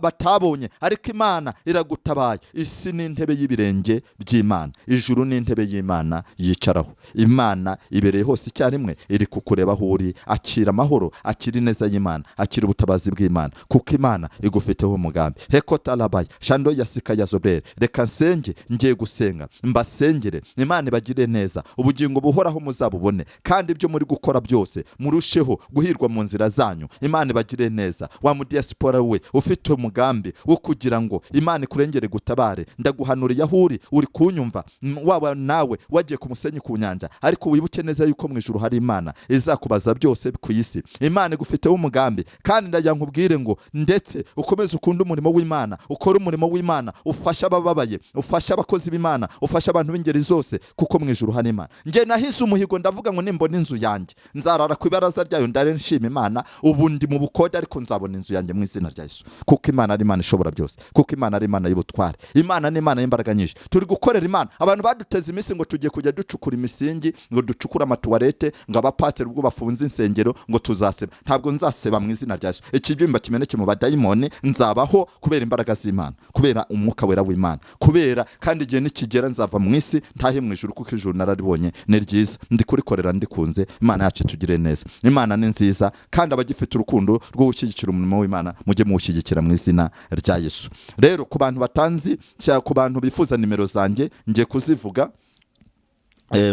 batabonye, ariko Imana iragutabaye. Isi ni intebe y'ibirenge by'Imana, ijuru ni intebe y'Imana yicaraho. Imana ibereye hose icyarimwe, iri kukureba aho uri. Akira amahoro, akira ineza y'Imana, akira ubutabazi bw'Imana, kuko Imana igufiteho umugambi. Hekotalabaye shando yasika ya zobere. Reka nsenge, ngiye gusenga, mbasengere, Imana ibagire neza, ubugingo buhoraho muzabubone, kandi ibyo muri gukora byose murusheho guhirwa mu nzira zanyu. Imana ibagire neza. Wa mudiyasipora we ufite umugambi wo kugira ngo Imana ikurengere, gutabare, ndaguhanuriye aho uri, uri kunyumva, waba nawe wagiye ku musenyi ku nyanja, ariko wibuke neza yuko mu ijuru hari Imana izakubaza byose ku isi. Imana igufiteho umugambi, kandi ndagira nkubwire ngo ndetse ukomeze ukunde umurimo w'Imana, ukore umurimo w'Imana, ufashe abababaye, ufashe abakozi b'Imana, ufashe abantu b'ingeri zose, kuko mu ijuru hari Imana. Njye nahize umuhigo, ndavuga ngo nimbona inzu yanjye nzarara ku ibaraza ryayo, ndare nshima Imana. Ubu ndi mu bukode, ariko nzabona inzu yanjye mu izina rya Yesu, kuko Imana ari Imana ishobora byose, kuko Imana ari Imana y'ubutware. Imana ni Imana y'imbaraga nyinshi. Turi gukorera Imana. Abantu baduteze iminsi ngo tugiye kujya ducukura imisingi, ngo ducukure amatuwarete, ngo abapasiteri ubwo bafunze insengero ngo tuzaseba. Ntabwo nzaseba mu izina rya Yesu. Ikibyimba kimeneke mu badayimoni. Nzabaho kubera imbaraga z'Imana, kubera Umwuka Wera w'Imana, kubera kandi igihe nikigera nzava mu isi ntahe mu ijuru, kuko ijuru nararibonye, ni ryiza, ndi kurikorera ndikunze. Imana yacu itugire neza. Imana ni nziza, kandi abagifite urukundo rwo gushyigikira umurimo w'Imana, mujye muwushyigikira mu izina rya Yesu. Rero ku bantu batanzi cyangwa ku bantu bifuza nimero zanjye, ngiye kuzivuga.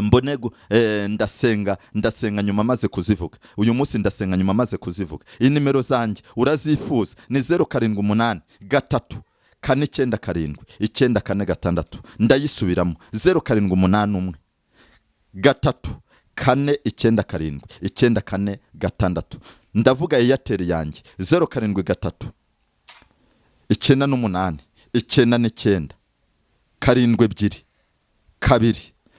Mbone ndasenga nyuma maze kuzivuga. Uyu munsi ndasenga nyuma maze kuzivuga. Iyi nimero zanjye urazifuza ni 0781349749 6. Ndayisubiramo: 0781349749 6. Ndavuga Airtel yanjye: 0739899722,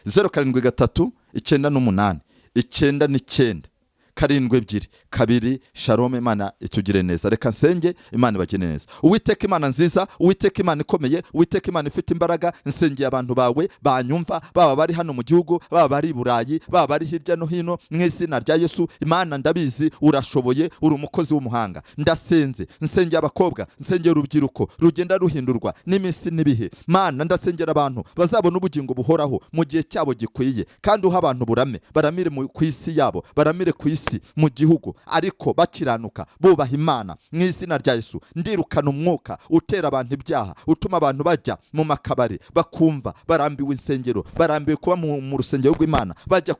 0739899722. Shalom, Imana itugire neza. Reka nsenge, Imana ibagire neza. Uwiteka Imana nziza, Uwiteka Imana ikomeye, Uwiteka Imana ifite imbaraga, nsengeye abantu bawe banyumva, baba bari hano mu gihugu, baba bari i Burayi, baba bari hirya no hino, mu izina rya Yesu. Imana, ndabizi urashoboye, uri umukozi w'umuhanga. Ndasenze, nsengeye abakobwa, nsengera urubyiruko rugenda ruhindurwa n'iminsi n'ibihe. Mana, ndasengera abantu bazabona ubugingo buhoraho mu gihe cyabo gikwiye, kandi uha abantu burame, baramire ku isi yabo, baramire ku isi mu gihugu, ariko bakiranuka, bubaha Imana. Mu izina rya Yesu, ndirukana umwuka utera abantu ibyaha, utuma abantu bajya mu makabari, bakumva barambiwe insengero, barambiwe kuba mu rusengero rw'Imana, bajya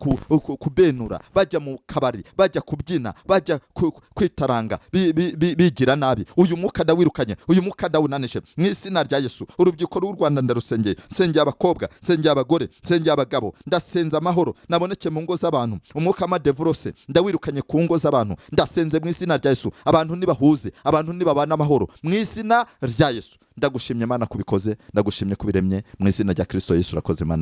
kubenura, bajya mu kabari, bajya kubyina, bajya kwitaranga, bigira nabi. Uyu mwuka ndawirukanye, uyu mwuka ndawunanije mu izina rya Yesu. Urubyiruko rw'u Rwanda ndarusengeye, nsengeye abakobwa, nsengeye abagore, nsengeye abagabo. Ndasenza amahoro naboneke mu ngo z'abantu. Umwuka w'amadivorce ndawirukanye ku ngo z'abantu. Ndasenze mu izina rya Yesu, abantu nibahuze, abantu nibabana amahoro mu izina rya Yesu. Ndagushimye Mana kubikoze, ndagushimye kubiremye, mu izina rya Kristo Yesu. Urakoze Mana.